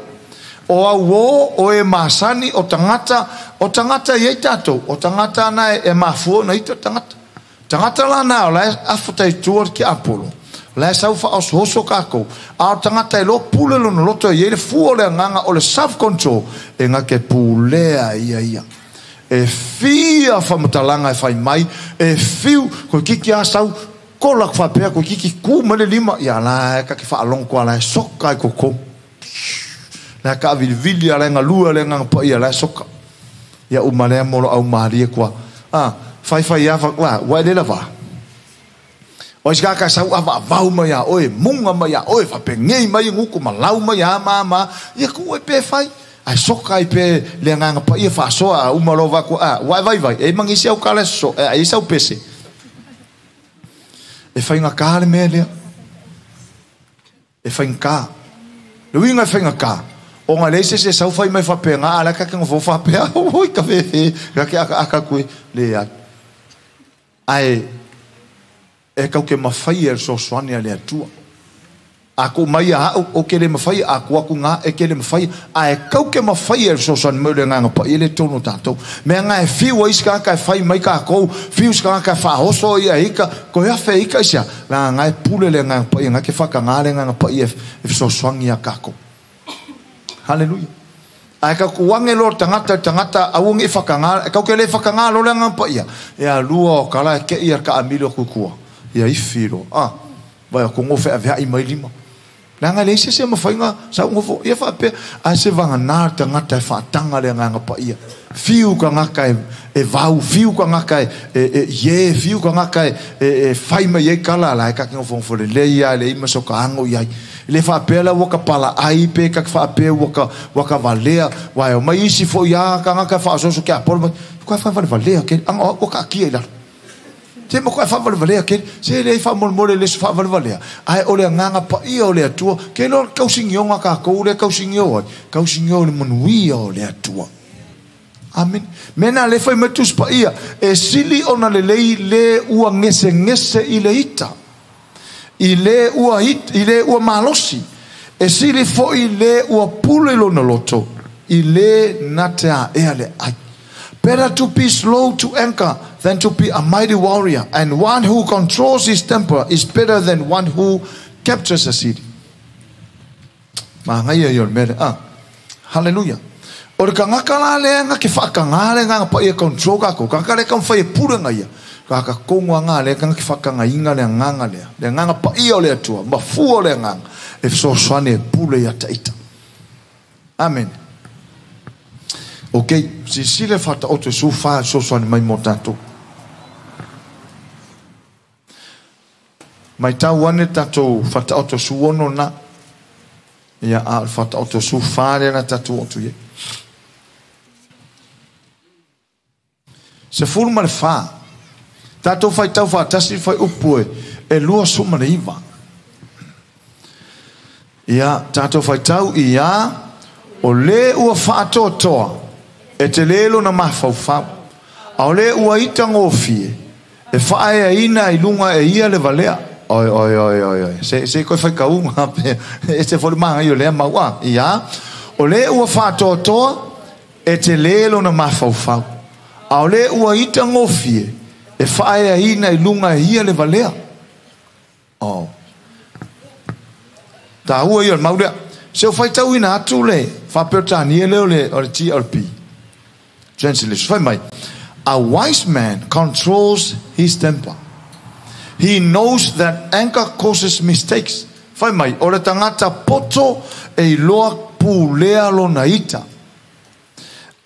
O auō, o e masani, o tagata, o tagata e i ai tatou, o tagata na e mafua ona ita tagata. Tagata la na o la e afa taitua le tiapolo, o la e sau faaosooso kākou, a o tagata e loa pule lona loto e i ai le fua o le agaga o le self control, e gake pulea ia ia. E fia faamatalaga e fai mai, e fiu, koe kiki a sau, kola ku faapea, koe kiki ku mai le lima, ia la e kake faalogo koa la e soka i koko. La e kaavilivili a la e galue a le agaga paia la e soka. Ia uma lea mo lo aumalie kua. A, faifai a, fa, ua e le lava. O ai se sau avaavau mai iā oe, muga mai iā oe, faapegei mai guku ma lau mai a ma ma, ia ku oe pe fai. Ae soka ai pe le agaga paia faasoa a uma loa vaku a, ua e vaivai, e ai ma nisi au kala e soso, e ai sau pese. E faigata le mea lea. E faigata. Le uiga e faigata, ona e leai se isi e sau fai mai faapena, a o la e ta te nofo faapea, oi ka fefe, ka ke akaaka koe, leai. Ae e kau ke mafai e le fesoasoani a le Atua. A ko mai a au, o ke le mafai, a ko aku ngā, e ke le mafai, a e kau ke mafai e le fesoasoani mai o le Agaga Paia le tonu o tātou. Mea ngā e whiu ai isi kāka e whai mai kākou, whiu isi kāka e whaoso ia e ika, ko he awhe ika isia, la ngā e pule le Agaga Paia, ngā ke whakangā le Agaga Paia e fesoasoani a kākou. Hallelujah. Ae ka kuange loa le tagata i le tagata, aua ne i whakangā, e kau ke le whakangā loa le Agaga Paia, e a lua o kala e ke ia ka amilo kukua. Ia ifi loa. Ah, vai o kongo wheaweai mai lima. Leaga e leai se isi e mafai ona sau nofo ia faapea, ae se vagana le tagata e faataga le Agaga Paia. Fiu tagata e vau, fiu tagata e ie, fiu tagata e fai mai ai kala, la e kake nofonofo lelei lava e leai ma so ka ago i ai. E le faapea la ua ka palaai pe kake faapea ua ka valea, aua e omai isi foi lava tagata e faasoaso ke Apolo mai, koe faavalevalea kele, aga o au ua kaakia i lalo. Se matua e faavalevalea kele, se le faamolemole le so faavalevalea, ae o le agaga paia o le Atua, ke iloa le tausigioga a kākou lea e tausigio ai, tausigio i le manuia o le Atua. Amen. Mena le fai mai Tusi Paia, e sili ona lelei le ua gesegese i le ita, i le ua it, i le ua malosi, e sili foi le ua pule lona loto, i le na te aea le ai. Better to be slow to anger than to be a mighty warrior, and one who controls his temper is better than one who captures a city. Magaia ia o le mea lea. Ah, hallelujah. O le kangaka la lea nga ke whaakanga le nga pa ia control ka ko. Kangaka le ka mwhai e pure nga ia. Kaka kongo nga le kanga ke whaakanga inga le nganga lea. Le nganga pa ia o le atua. Mafua o le nganga. E fesoasoani e pule ia taita. Amen. Ok, silasila Faataoto 14 fesoasoani mai mo tatou. Maitau ane tatou Faataoto 16 na. Ia a o le Faataoto 14 lea na tatou oo atu i ai. 14. Tatou faitau faatasi le fuaiupu e 29. Ia, tatou faitau ia, o le ua faatoatoa e telē lona mafaufau, a o le ua itagofie e faaeaina i luga e ia le valea. Oi, oi, oi, oi, oi. Se, se koe whaikaunga, pe, e se fole maanga i o lea mau a. Ia, o le ua faatoatoa e telē lona mafaufau, a o le ua itagofie e faaeaina i luga e ia le valea. Oh. Tāua ia o le mau lea. Se o faitauina atu le Faaperetania lea o le, o le TLP. Translation. Fai mai, a wise man controls his temper. He knows that anger causes mistakes. Fai mai, o le tagata poto e iloa pulea lona ita.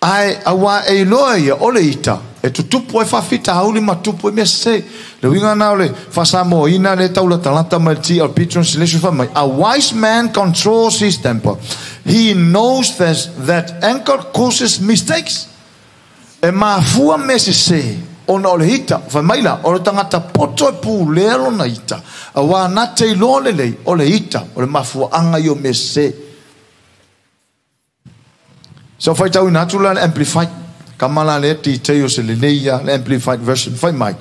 Ae, auā e iloa ia o le ita e tutupu ai faafitauli ma tupu ai mea sese. Le uiga na o le Faasamoaina lea e taulatalata mai le TLP Translation fai mai, A wise man controls his temper. He knows that anger causes mistakes. E mafua mea sese ona o le ita. Fai mai la, o le tagata poto e pulea lona ita, auā na te iloa lelei o le ita o le mafuaaga ia o mea sese. Sa ou faitauina atu la le Amplified, kama la lea detail o se lelei ia, le Amplified Version, fai mai,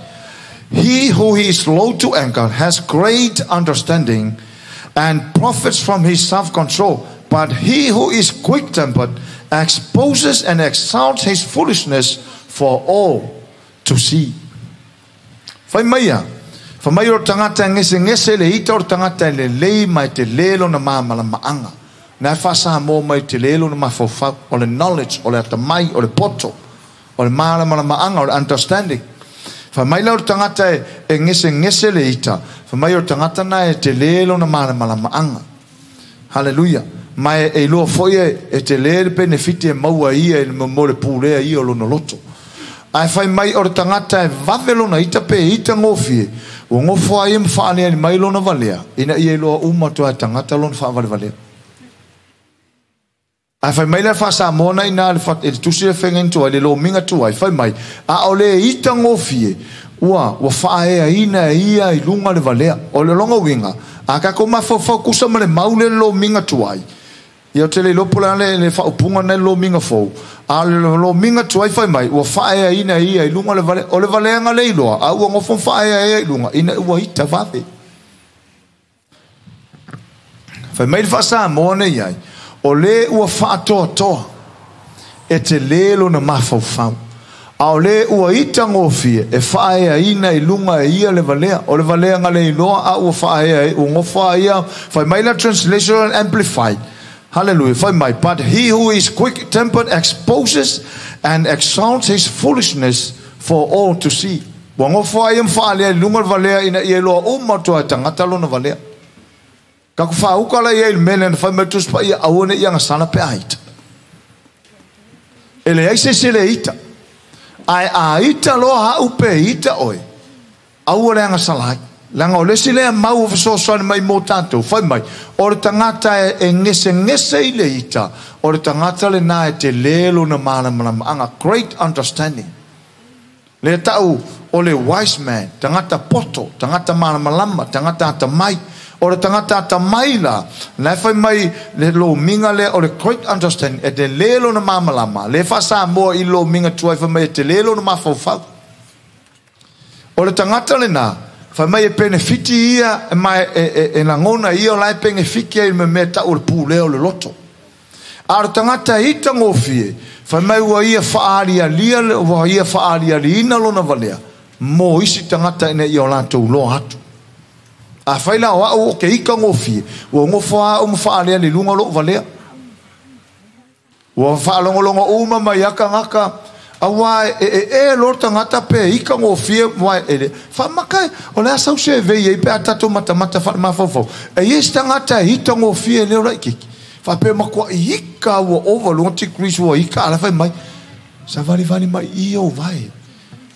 He who is slow to anger has great understanding and profits from his self-control, but he who is quick-tempered exposes and exalts his foolishness for all to see. Fai mai ia, fai mai o le tagata e gesegese le ita o le tagata e lelei ma e telē lona malamalamaaga. Na e faa-Samoa mai telē lona mafaufau, o le knowledge, o le atamai, o le poto, o le malamalamaaga, o le understanding. Fai mai la o le tagata e gesegese le ita, fai mai o le tagata na e telē lona malamalamaaga. Hallelujah. Ma e iloa foi e telē le penefiti e maua e ia i le mo le pulea ia o lona loto. Ae fai mai o le tagata e vave lona ita pe ita gofie, ua nofo lava ia ma faaleali mai lona valea, ina ia iloa uma atu lava e tagata lona faavalevalea. Ae fai mai le Faa-Samoa na ina i le tusi le feagaiga tuai, le lomiga tuai, fai mai, a o le ita gofie, ua faaeaina e ia i luga le valea. O le lona uiga, a tatou mafaufau kusa ma le mau lea le lomiga tuai, ia ou te le iloa po o le a le faaupuga na i le lomiga fou, a o le lomiga tuai fai mai, ua faaeaina e ia i luga le valea. O le valeaga le iloa, a ua nofo ma faaeaea i luga, ina ua ita vave. Fai mai le Faa-Samoa nei ai, o le ua faatoatoa e telē lona mafaufau, a o le ua itagofie e faaeaina i luga e ia le valea. O le valeaga le iloa a ua faaea, ua nofo a ia. Fai mai la Translation Amplified. Hallelujah. Fai mai, but he who is quick-tempered exposes and exalts his foolishness for all to see. Ua nofo a ia ma faalea i luga le valea ina ia iloa uma atu lava e tagata lona valea. Ka ku faauka la ia i le mea lea na fai mai le Tusi Paia, aua ne i agasala pe a ita. E leai se isi e le ita. Ae a ita loa au pe ita oe, aua le agasala ai. Leaga o le isi lea mau o fesoasoani mai mo tatou, fai mai, o le tagata e gesegese i le ita, o le tagata lena e telē lona malamalamaaga, great understanding. Lea tau o le wise man, tagata poto, tagata malamalama, tagata atamai, O le tagata atamai la, na e fai mai le lomiga lea o le great understanding, e telē lona malamalama, lea e faa-Samoa i le lomiga tuai fai mai e telē lona mafaufau. O le tagata lenā, fai mai e penefiti ia, ma e lagona ia o la e penefiti ai i le mea tau o le pulea o le loto. A o le tagata e itagofie, fai mai ua ia faaalialia, ua ia faaalialiina lona valea, mo isi tagata ina ia o latou loa atu. A fai la o au o ke ikagofie, ua gofo au ma faaleali i luga o lou valea. Ua faalogologo uma mai a tagata, auā e loa le tagata pe ikagofie, ua e le faamaka o le a sau se vei ai pe a tatou matamata faale-mafaufau. E i ai se tagata e itagofie leo laitiiti. Faapea matuai ika ua ova luga degrees ua ika ala fai mai. Savalivali mai i ou vae.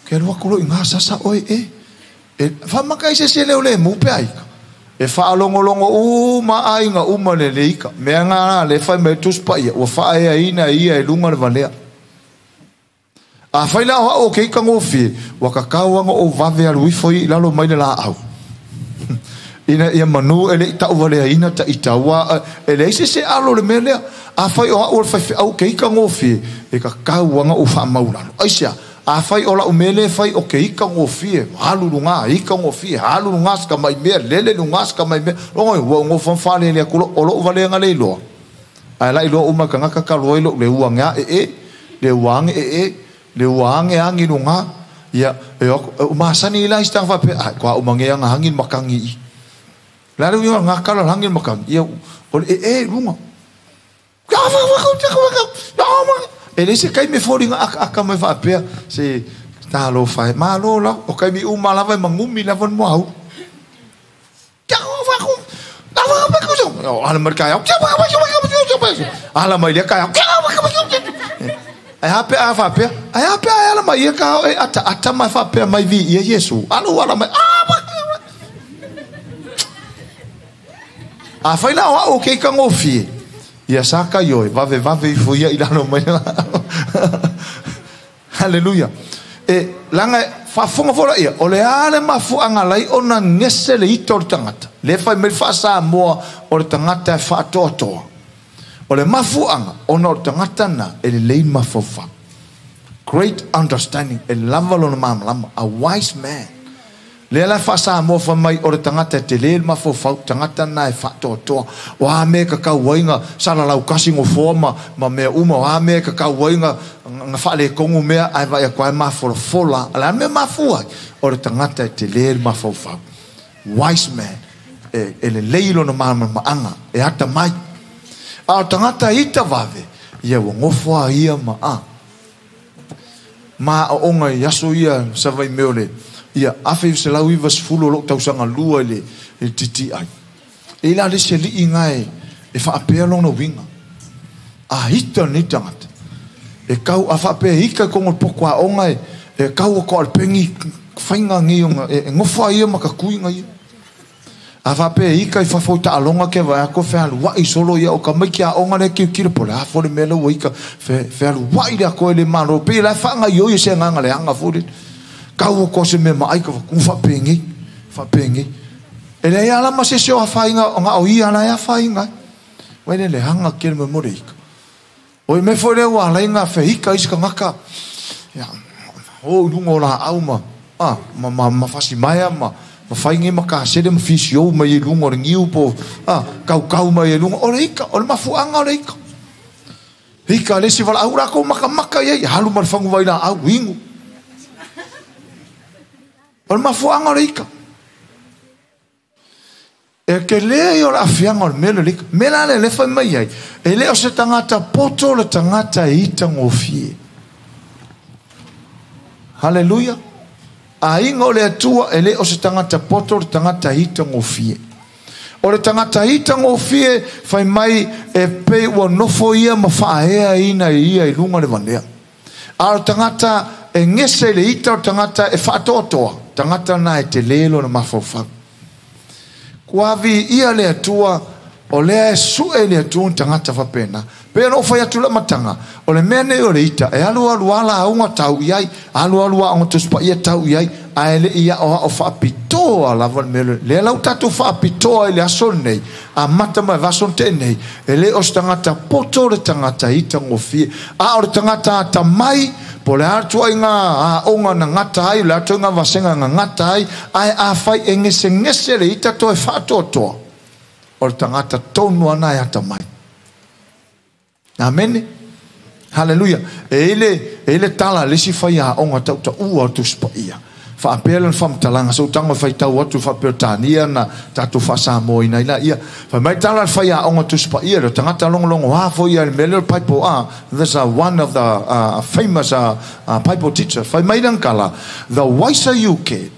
Ke alu atu loa i gā sasa oe e. E faamaka i se isi e leo lemu pe a ika. E faalogologo uma aiga uma le le ika. Mea ngā le fai mai Tusi Paia ua faaeaina ia e luga le valea. A fai la o au o ke ikagofie, ua kakau aga ou vave alu ifo i lalo mai le laau. Ina ia manu e le i tauvaleaina ta ita, ua e leai se se alo o le mea lea. Afai o au o le faifeau ke ikagofie, e kakau aga ou faamau lalo. Aisea? Afai o lau mea lea e fai o ke ikagofie, alu luga, ikagofie, alu luga se tamai mea, lele luga se tamai mea, logo e, ua ou nofo ma faalele atu o lou valeaga le iloa. Ae la iloa uma e tagata talu ai lou le ua age ae e, le ua age e e, le ua age agi luga, ia, e o atu, e masani i la isi tagata faapea, ai, kua uma ge aga agi le matagi i. O le a le uiga o le gakala o le agi le matagi? Ia, o le ee i luga. E leai se taimi e foliga akaaka mai faapea, se talofa e, malo lava, o taimi uma lava e magumi lava le muaulu. Ala mai le taeao, ala mai lea taeao. Ae a pe a faapea? Ae a pe a e ala mai ia ka e ataata ma e faapea mai viia Iesu. Alu ala mai. Afai la o au o ke ikagofie, ia sa kai oe, vave vave ifo ia i lalo mai. Haleluia. E laga e faafofoga foi laia, o le a le mafuaaga lai ona gese le ita o le tagata. Lea fai mai le faa-Samoa o le tagata e faatoatoa. O le mafuaaga ona o le tagata na e lelei le mafaufau. Great understanding, e lava lona malamalama, a wise man. Lea la e faa-Samoa fai mai o le tagata e tele le mafaufau, tagata na e faatoatoa. O a mea e kakau ai ga salalau kasi gofoa ma, ma mea uma, o a mea e kakau ai ga, ga faaletonu mea, ae vaai atu lava e mafolafola. O le a le mea e mafua ai? O le tagata e tele le mafaufau. Wise man, e, e lelei lona malamalamaaga, e atamai. A o le tagata e ita vave, ia ua nofo lava ia ma a. Ma aoaoga i aso ia sa vaimea o le ia 1990 o lou tausaga lua i le TTI. E i la le isi alii na e faapea lona uiga. A ita lenei tagata, e kau a faapea e ita i totonu o le poto aoga e kau atu a le peni faiga nei ona e nofo lava ia ma tatuiga ia. A faapea e ika i fafo i taaloga ke vaai atu e fealuai solo ia o tamaiti aoga lea e tilotilo po o le a foi le mea lea ua ika fealuai le atoa i le malo pei la e faagaoioi e se agaga leaga foi lele. Kau atu o se mea maai ka fatu faapenei, faapenei. E leai lava la ma se isi o afaina na o ia la e afaina ai. Uai le leaga tele mai mo le ika. O le mea foi lea ua ala ai ona feika isi tagata, ia, o i luga o laau ma, a, ma, ma, ma fasimaea ma, ma fai nei ma kasele ma fisiou mai i luga o le niu po o, a, kaukau mai i luga. O le ika, o le mafuaaga o le ika. Ika le isi valaau latou makamaka i ai, alu ma le faguvai laau, inu. O le mafuaaga o le ika. E tele ia o le aafiaga o le mea lea le ika. Mea la lea lea e fai mai ai, e le o se tagata poto le tagata e itagofie. Haleluia. Aiga o le Atua, e le o se tagata poto le tagata e itagofie. O le tagata itagofie fai mai e pei ua nofo ia ma faaeaina e ia i luga o le valea. A o le tagata e gese i le ita o le tagata e faatoatoa, tagata lena e tele lona mafaufau. Kua viia le Atua, o lea e sue le Atua ni tagata faapena, Pe no fai atu la matanga. O le mea nei o le ita. E alu alu ala aunga tau iai. Alu alu a onga tuspa ia tau iai. A ele ia o o whaapitoa lava le mea. Le lau tatou whaapitoa i le aso nei. A mata mai vaso tēnei. E le o se tangata poto le tangata ita ngofie. A o le tangata atamai. Po le atua i ngā aonga na ngata ai. Le atua i ngā vasenga na ngata ai. Ai a whai e ngese ngese le ita toe whaatoatoa. O le tangata tonu ana e atamai. Amen. Hallelujah. E ile tala le si whai aonga tau ta ua tuspa ia. Whaapea le whamtalanga, so tango whai tau atu whaapea tānia na tātou whasamoa ina ila ia. Whai mai tala le whai aonga tuspa ia, le tangata longo longo hafo ia, le mele paipo a. This is one of the famous paipo teacher. Whai mai kala, the wiser you get,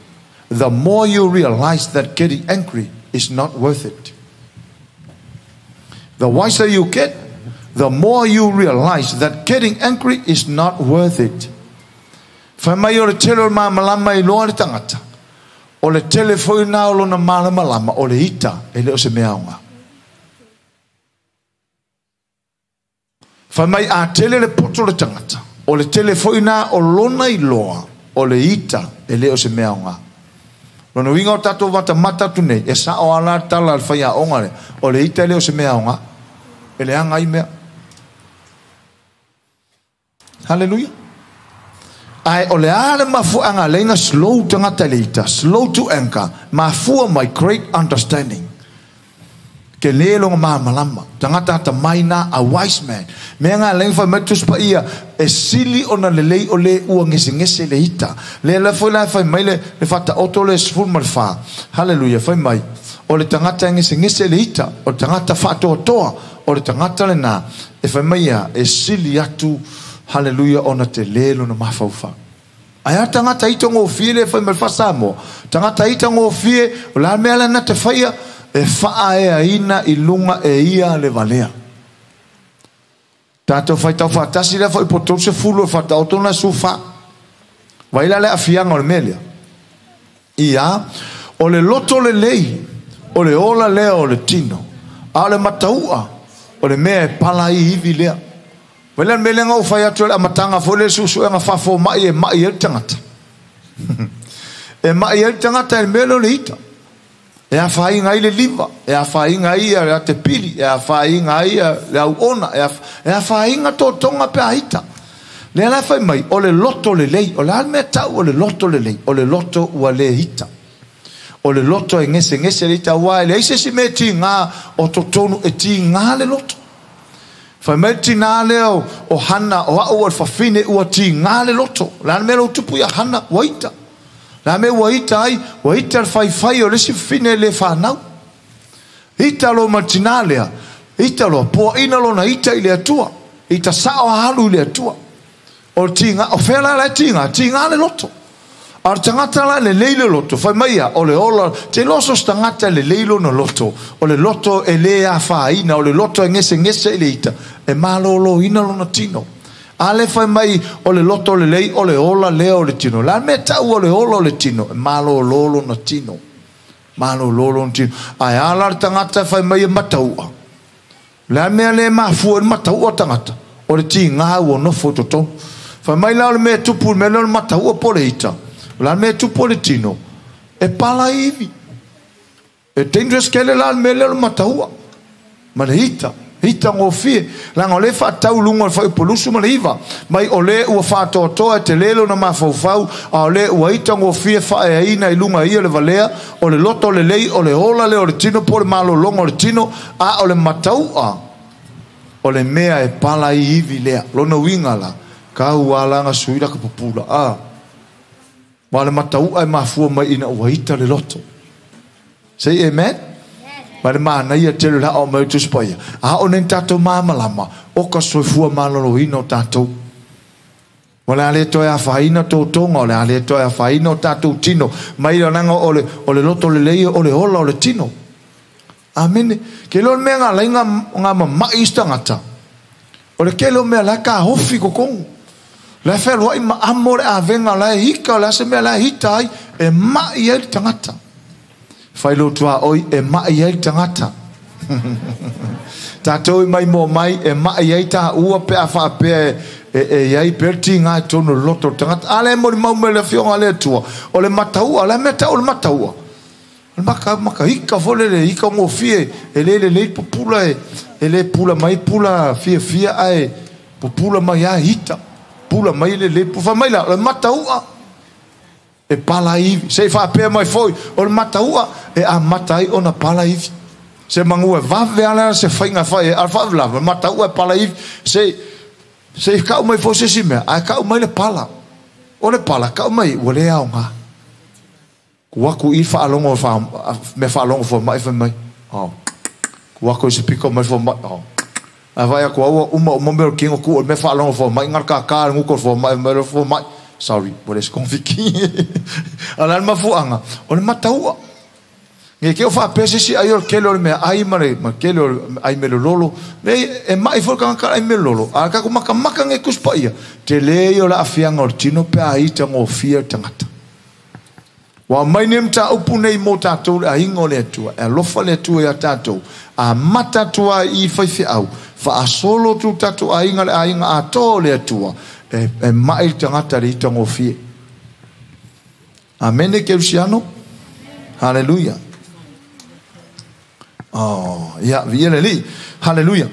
the more you realize that getting angry is not worth it. The wiser you get, the more you realize that getting angry is not worth it. Whai mai o le tele o malama i loa le tangata. O le tele foi nā o lona malama lama, o le ita e le o se mea onga. Whai mai a tele le poto le tangata. O le tele foi nā o lona i loa, o le ita e le o se mea onga. Lona winga o tātou wata matatu nei, e sa o ala tala le whai a onga le, o le ita e le o se mea onga. E le anga i mea. Hallelujah. Ai o le ale mafuanga lenga slow tangata leita, slow to anger, mafua my great understanding. Ke le longa malama, tangata ta maina a wise man. Me nga lenga fa metus pa ia e sili ona le lei o le ua ngese ngese le ita. Le la foi la fa mai le fata oto le sful malfa. Hallelujah, fa mai. O le tangata ngese ngese le ita, o tangata faatoa, o le tangata le na e fa mai ia e sili atu. Hallelujah, ona te lelo na mawhauwha. Ai a tangata ita ngō le whai mai whasamo. Tangata ita ngō fie, o la mea na te whaia, e whaa e aina i lunga e ia le valea. Tātou whai tau whatasi lea whai po tau se fulu e whatau tōna su wha. Waila le afianga o le melea. Ia, o le loto le lei, o le ola lea o le tino, a o le mataua, o le mea e pala i iwi lea. Wela melenga o whai atu le amatanga fo le susu e ngā whafo mai e mai e tangata. E mai e tangata e mele le ita. E a whai ngai le liva, e a whai ngai a te pili, e a whai ngai a le au ona, e a whai ngā tō tonga pe a ita. Le ala whai mai, o le loto le lei, o le almea tau o le loto le lei, o le loto ua le ita. O le loto e ngese ngese le ita wai, le eise si me ti ngā o totonu e ti ngā le loto. Whai mai tina leo o hana o au o whawhine ua ti ngā le loto. La mea lau tupu ia hana waita. La mea waita ai, waita whai whai o lesi whine le whanau. Ita lo ma tina lea, ita lo poa ina lo na ita i le atua. Ita sao halu i le atua. O ti ngā, o whea la ti ngā, ti ngā le loto. A o tangata la le leile loto, whai mai o le ola, te loso tangata le leilo no loto, o le loto e le a whaina, o le loto e ngese ngese i le ita, e malolo ina lona tino. A le whai mai o le loto le lei, o le ola lea o le tino. La mea tau o le ola o le tino, e malolo lona tino. Malolo lona tino. Ai ala le tangata whai mai e mataua. La mea le mafua e mataua tangata, o le ti ngā ua nofo totonu. Whai mai la o le mea tupu, mea le mataua po le ita. La mea tupu le tino, e pala iwi. E dangerous kele la mea le mataua. Ma le ita, ita ngō La ngā le whaatau lunga o le whai polusu ma le iwa. Mai o le ua whaatoatoa e te lelo na mawhauwhau, a o le ua ita ngō fie whae aina i lunga ia le valea, o le loto le lei, o le ola le o le tino, po le malolonga o le tino, a o le mataua, o le mea e pala i iwi lea. Lona winga la, ka ua alanga suira ka pupula. A, ma le mataua e mafua mai ina ua ita le loto. Say amen? Ma le mana ia tele la o mai tuspaia. A o nen tātou māmalama, o ka soifua malolo ina o tātou. O le ale toe a whaina tō tonga, o le ale toe a whaina o tātou tino. Mai o nanga o le loto le lei, o le ola o le tino. Amen. Ke leo mea ngā lai ngā mamai istangata. O le ke leo mea lai ka hofi kokongu. La whelua i ma amo le awenga la e hika, la se mea la hita ai, e mai ai le tangata. Whai lotua oi, e mai ai le tangata. Tātou i mai mō mai e mai ai tā ua pe a whaapea e iai pe tinga e tonu loto tangata. Ale mo le mau me le fionga le tua. O le mataua, le mea tau o le mataua. O le maka ika fole le ika ngofie e le le pupula e le pula mai pula fia fia ai pupula mai a hita. Pula mai le pufa mai la o le mataua. E pala ivi. Se i whaapea mai foi o le mataua e a matai ona pala ivi. Se mangua vave ala se whainga whai e alfa lava mataua e pala ivi. Se kau mai foi se si mea ai kau mai le pala. O le pala kau mai ua le ao ngā. Kuaku i whaalongo me whaalongo fo mai fo mai. Oh. Kuaku i se piko mai fo mai. Oh. A vai aku aua uma meo kingo ku me whaalongo fo mai ngar ka ka nguko fo mai me fo mai. Sorry, what is konfiki. Ala mafuanga. O le mataua. Nge ke o whaapese si ai o kele o le mea ai mare, ma kele o ai me le lolo. Ne e mai fo ka ai me lolo. A ka ku maka maka nge kuspa ia. Te le o la afianga o tino pe ai te ngofia tangata. Wa mai ne mta upu nei mō tātou le aingo le atua. E alofa le atua ia tātou. A mata tua i whaiwhi au. Wha asolo tu tātou ainga le ainga a tō le atua. E mai tangata le ita ngofie. Amene ke usiano? Hallelujah. Oh, ia, viele li. Hallelujah.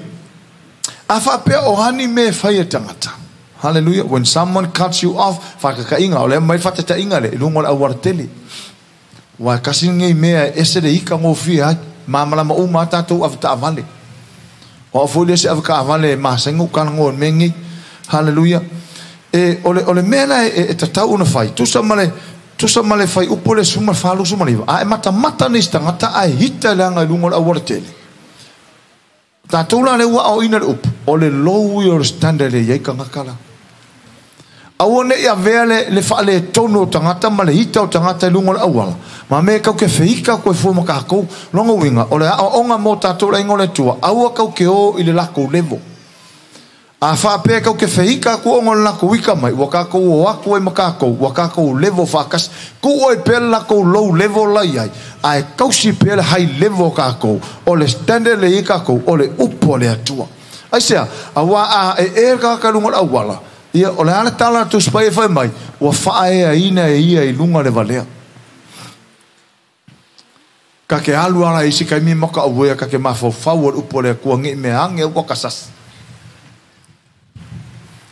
A whapea o hani me whai e tangata. Hallelujah. When someone cuts you off, whakakainga, o le mai whatatainga le, lungo le awaratele. Wa kasi ngei mea ese le ika ngofie ai, māmalama o mā tātou awataavale. O afo le se awakaavale mā sengu kana ngō me ngei. Hallelujah. E ole mea la e tatau una whai. Tusa male whai upo le suma whalu suma liwa. A e mata mata ni tangata a e hita le anga i lungo le awaratele. Tātou la le ua au ina le upu. O le low i o le standard le iei kangakala. Aua ne ia vea le whaale tonu o tangata ma le hita o tangata i lungo le awala. Ma me kau ke whika koe fua makako longo winga. O le ao onga mō tātou le ingo le tua. Aua kau ke o i le lako levo. A whaapea kau ke whika ku ongo le lako wika mai. Ua kākou o aku e makako. Ua kākou levo whakas. Ku oi pēle lako low level lai ai. A e kausi pēle high level kākou. O le standard le i kākou. O le upo le atua. Aisea, a wā a e e kāka lungo le awala. Ia, o le ala tala tu spai e whai mai, ua whae a ina e ia i lunga le valea. Ka ke alu ala isi kai mi maka awea, ka ke mawhau o le upo le kua ngi me ange ua kasas.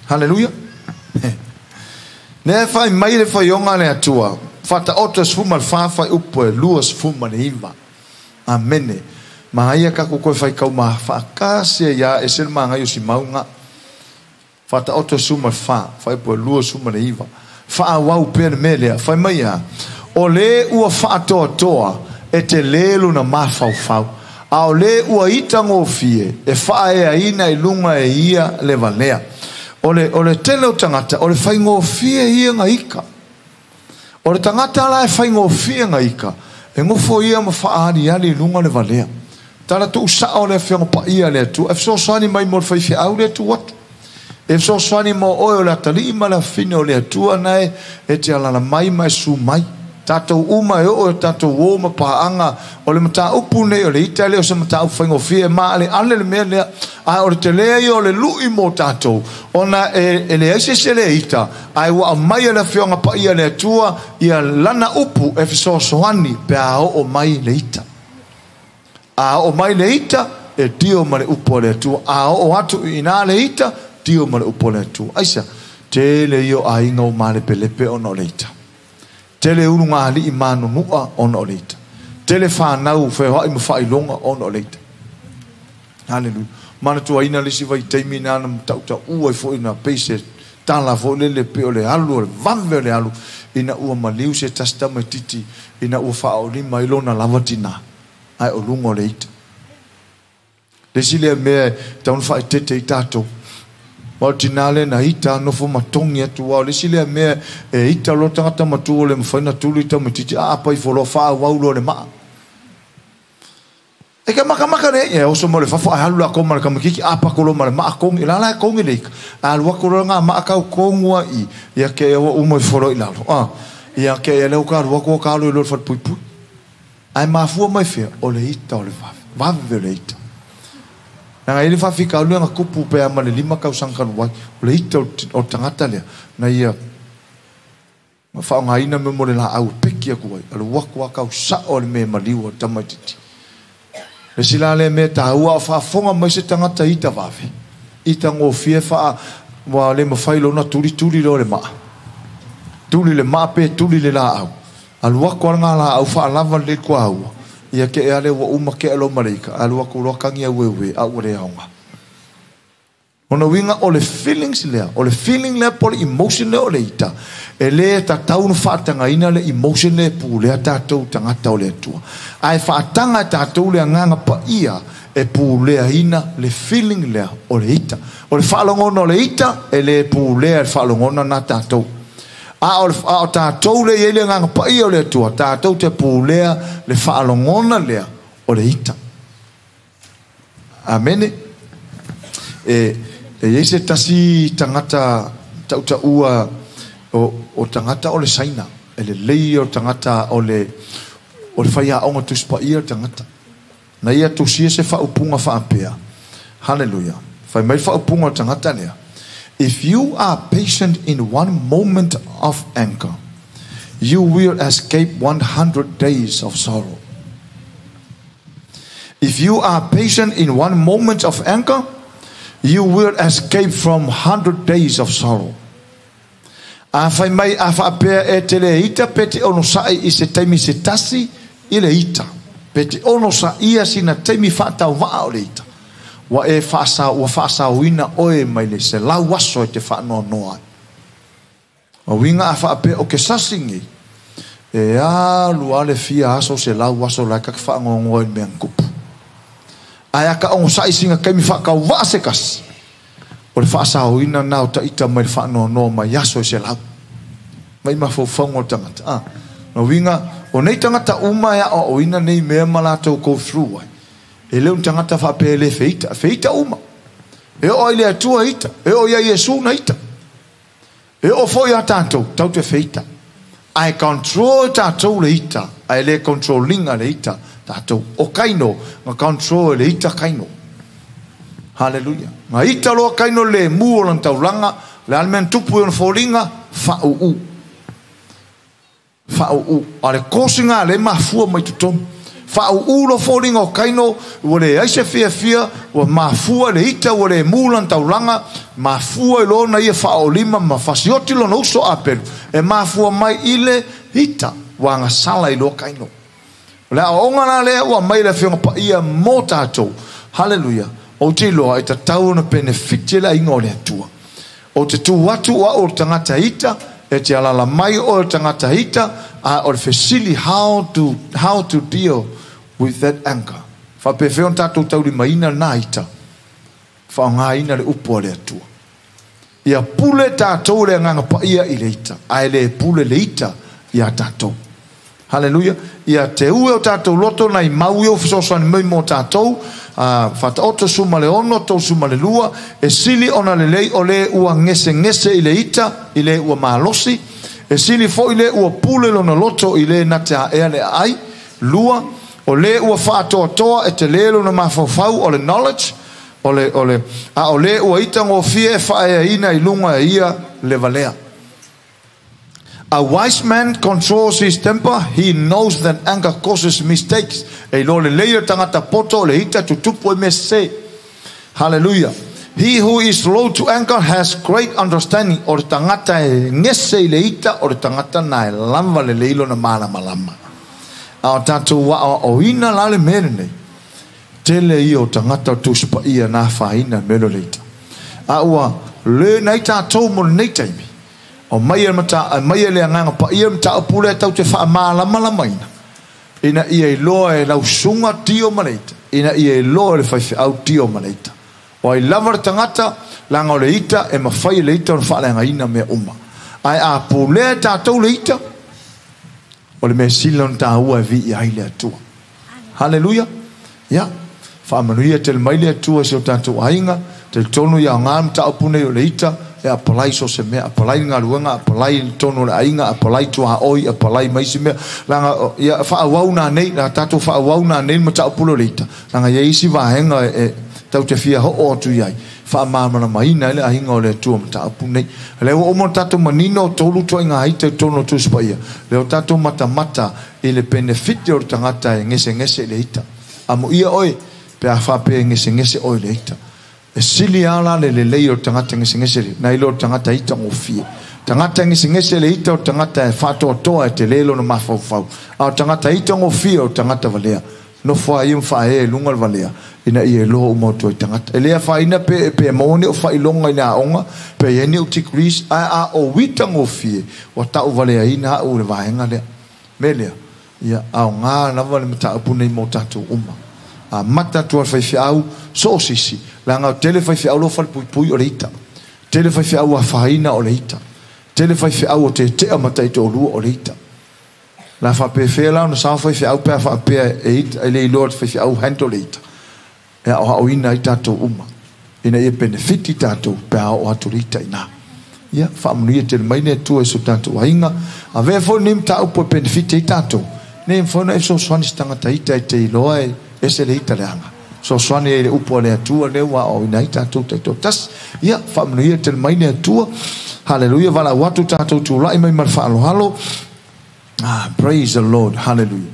Hallelujah. Ne whai mai le whaionga le atua, whata oto sfuma le whawhai upo e lua sfuma le iwa. Amene. Mahaia kako koe whai kau maha whaakase ia e sel maha ngai o si maunga. Whata oto suma wha, whai po lua suma le iwa. Wha wau pere melea, whai mai a. O le ua whaatoa toa, e te lelu na mawhau. A o le ua ita ngofie, e wha e aina i lunga e ia le valea. O le tele o tangata, o le whai ngofie ia ngā ika. O le tangata ala e whai ngofie ngā ika, e ngofo ia ma whaari ali i lunga le valea. Tala tu usaa o le whionga pa ia le atu, e whsoaswani mai mo le whaiwhi au le atu watu. E whsoaswani mo oe o le atali ma le whine o le atua nae, e te alala mai mai su mai. Tātou uma e o e tātou o ma paanga o le mata upu nei o le ita le o se mata upu whaingofie ma ale ale le mea lea a o le te lea i o le lui mō tātou ona e le aise se le ita ai ua mai le whionga pa ia le atua ia lana upu e whsoaswani pe a o mai le ita. A o mai le ita e tio ma le upu o le atua. A o atu i nā le ita tio ma le upu o le atua. Aisa, te le io a inga o ma le pelepe ona o le ita. Tele ulu ngā ali i manu nua ona o le ita. Tele whanau whewai ma whailonga ona o le ita. Hallelujah. Mana tua ina lisi vai teimi nana mtauta ua i fo ina peise tala fo lele pe o le alu o le vave o le alu ina ua maliu se tastama titi ina ua whaolima i lona lavatina ai o lunga o le ita. Lesi lea mea taun whae tete i tātou. Wa tina le na ita nofo matongi atu wa lesi lea mea e ita lo tangata matua le mawhaina tulu ita matiti a apa i folo wha wau lo le maa. E ka maka maka le e oso mo le fafo a halu la koma le kamakiki a pa kolo ma le maa kongi la la kongi le ika. A lua kolo ngā maa kau kongua i ia ke e wa umo i folo i lalo. Ia ke e leo ka lua kua ka lo i lo whatpui pui. Ai mafua mai whia o le ita o le wawe. Vave o le ita. Nanga ele whawhika ulu nga kupu pe ama le 5 kausaga talu ai. O le ita o tangata lea. Na ia whaongaina me mo le la au peki aku ai. Alu waku akau sa o le me maliu o tamaititi. Le sila le me tāua o whaafonga mai se tangata ita vave. Ita ngōfie whaa wa le mawhai lona turi turi lo le maa. Tuli le maa pe tuli le la au. Alu aku ala ngā la au whaalava le kua aua. Ia ke ale wa uma ke alo maleika. Alu aku loa kangi au wewe au le aonga. Ona winga o le feelings lea. O le feeling lea po le emotion lea o le ita. E le tatau na whaatanga ina le emotion lea pu lea tātou tangata o le atua. Ae whaatanga tātou le anganga pa ia e pu lea ina le feeling lea o le ita. O le whaalongona o le ita e le pu lea le whaalongona na tātou. A o tātou le ia le anganga pa ia o le atua. Tātou te pu lea le whaalongona lea o le ita. Amene. E e se tasi tangata tauta ua o tangata o le saina. E le lei o tangata o le whaia onga tuspa ia tangata. Na ia tusia se whaupunga whaapea. Hallelujah. Whai mai whaupunga o tangata lea. If you are patient in one moment of anger, you will escape 100 days of sorrow. If you are patient in one moment of anger, you will escape from 100 days of sorrow. A whai mai a whaapea e te le ita pe te ono sa'i i se taimi se tasi i le ita. Pe te ono sa'i a sina taimi whaatau waa o le ita. Wa e whaasau ina oe mai le se lau aso e te whaanoa noa. O winga a whaapea o ke sasingi. E alu ale fia aso se lau aso lai kak whaangongoa i mea kupu. Ai aka ongo sa'i singa kaimi whaakau waa se kasi. O le whaasau ina nao ta ita mai le whaanoa noa mai aso e se lau. Mai mawhauwhaunga o tangata. No winga, o nei tangata uma ea o ina nei mea malatou go through ai. E leo tangata whaapea le feita. Feita uma. E o ai le atua ita. E o ia Yesu na ita. E o foi a tātou. Tau te feita. Ai control tātou le ita. Ai le controllinga le ita. Tātou. O kaino. Nga control le ita kaino. Hallelujah. Nga ita loa kaino le mu o lan taulanga. Le almen tupu e ona fōlinga. Whauu. Whauu. A le kosinga le mafua mai tutomu. Whauu lo fōlinga o kaino. Ua le aise fia fia. Ua mafua le ita. Ua le mu lan taulanga. Mafua i lona ia whaolima. Ma fasioti lona uso apelu. E mafua mai i le ita. Ua ngasala i loa kaino. Le aonga la lea ua mai le whionga pa ia mō tātou. Hallelujah. O te loa e tatau na benefit la inga o le atua. O te tū atu o o tangata ita, e te alala mai o le tangata ita, a o le fesili how to deal with that anger. Whapewheon tātou tauri maina nā ita. Whaonga ina le upo le atua. Ia pule tātou le anganga pa ia i le ita. Ae le pule le ita ia tātou. Hallelujah. Ia te ue o tātou loto na i mau i o fesoasoani mai mō tātou. Whataoto suma le ono, tau suma le lua. E sili ona le lei o le ua ngese ngese i le ita, i le ua malosi. E sili fo i le ua pule lona loto i le na te aea le ai. Lua, o le ua whaatoa e te le lona mawhauwhau o le knowledge. O le, a o le ua ita ngōfia e whaea ina i lunga e ia le valea. A wise man controls his temper. He knows that anger causes mistakes. E lo le leia tangata poto le ita tutupu e mese. Hallelujah. He who is slow to anger has great understanding. O le tangata e ngese i le ita, o le tangata na e lava le leilo na mala malama. A o tātou wa o ina la le mere nei. Tele i o tangata o tuspa ia nā whaina melo le ita. A ua le nei tātou mo le nei taimi. O mai e mata, mai e le anganga pa ia mata o pule tau te wha malama ina. Ina ia i loa e lausunga tio maleita. Ina ia i loa e le whaiwhi au tio maleita. O ai lava le tangata, langa o le ita, e mawhai le ita o le whaaleanga ina mea uma. Ai a pulea tātou le ita, o le mea sila o tāua e vi i ai le atua. Hallelujah. Ya. Whaamanuia te mai le atua se o tātou ainga, te tonu ia ngā mata o pune o le ita, e apalai so se mea, apalai le galuega, apalai i totonu o le aiga, apalai tuaoi, apalai ma isi mea. Leaga ia faaauau nanei, la tatou faaauau nanei le mataupu lea o le ita, leaga e i ai isi vaega e tatou te fia oo atu i ai, faamalamalamaina ai le aiga o le Atua mataupu nei. O lea ua uma ona tatou manino, tolu ituaiga ita i totonu o le Tusi Paia, lea ua tatou matamata i le penefiti o le tagata e gesegese i le ita. Amuia oe pe a faapea e gesegese oe i le ita. E sili lava la le lelei o le tagata gesegese i le, nai lo le tagata ita gofie. Tagata e gesegese i le ita o le tagata e faatoatoa e tele lona mafaufau. A o le tagata ita gofie o le tagata valea. Nofo lava ia ma faaee i luga le valea ina ia iloa uma atu ai tagata. E le afaina pe pe maua ni ou faailoga i le aoga, pe i ai ni ou degrees, ae a ou ita gofie, ua tau valeaina au i le vaega lea. Mea lea, ia aoga lava le mataupu nei mo tatou uma. Amata atu lava le faifeau, so o se isi, leaga e tele faifeau o lo o falepuipui o le ita. Tele faifeau afaina o le ita. Tele faifeau o tetea ma taitoalua o le ita. La faapefea la ona sao faifeau pe a faapea e ita, e le iloa e le faifeau handle le ita. E aoaoina ai tatou uma ina ia penefiti tatou pe a oo atu le ita i ina. Ia, faamanuia tele mai le Atua i so tatou aiga. Avea foi lenei mataupu e penefiti ai tatou. Ina ia mafai ona e fesoasoani i se tagata ita e te iloa e ese le ita leaga. Fesoasoani ai i le upu a le Atua lea ua aoaoina ai tatou taitoatasi. Ia, faamanuia tele mai le Atua. Haleluia, valaau atu tatou tulai mai ma le faaaloalo. Ah, praise the Lord. Hallelujah.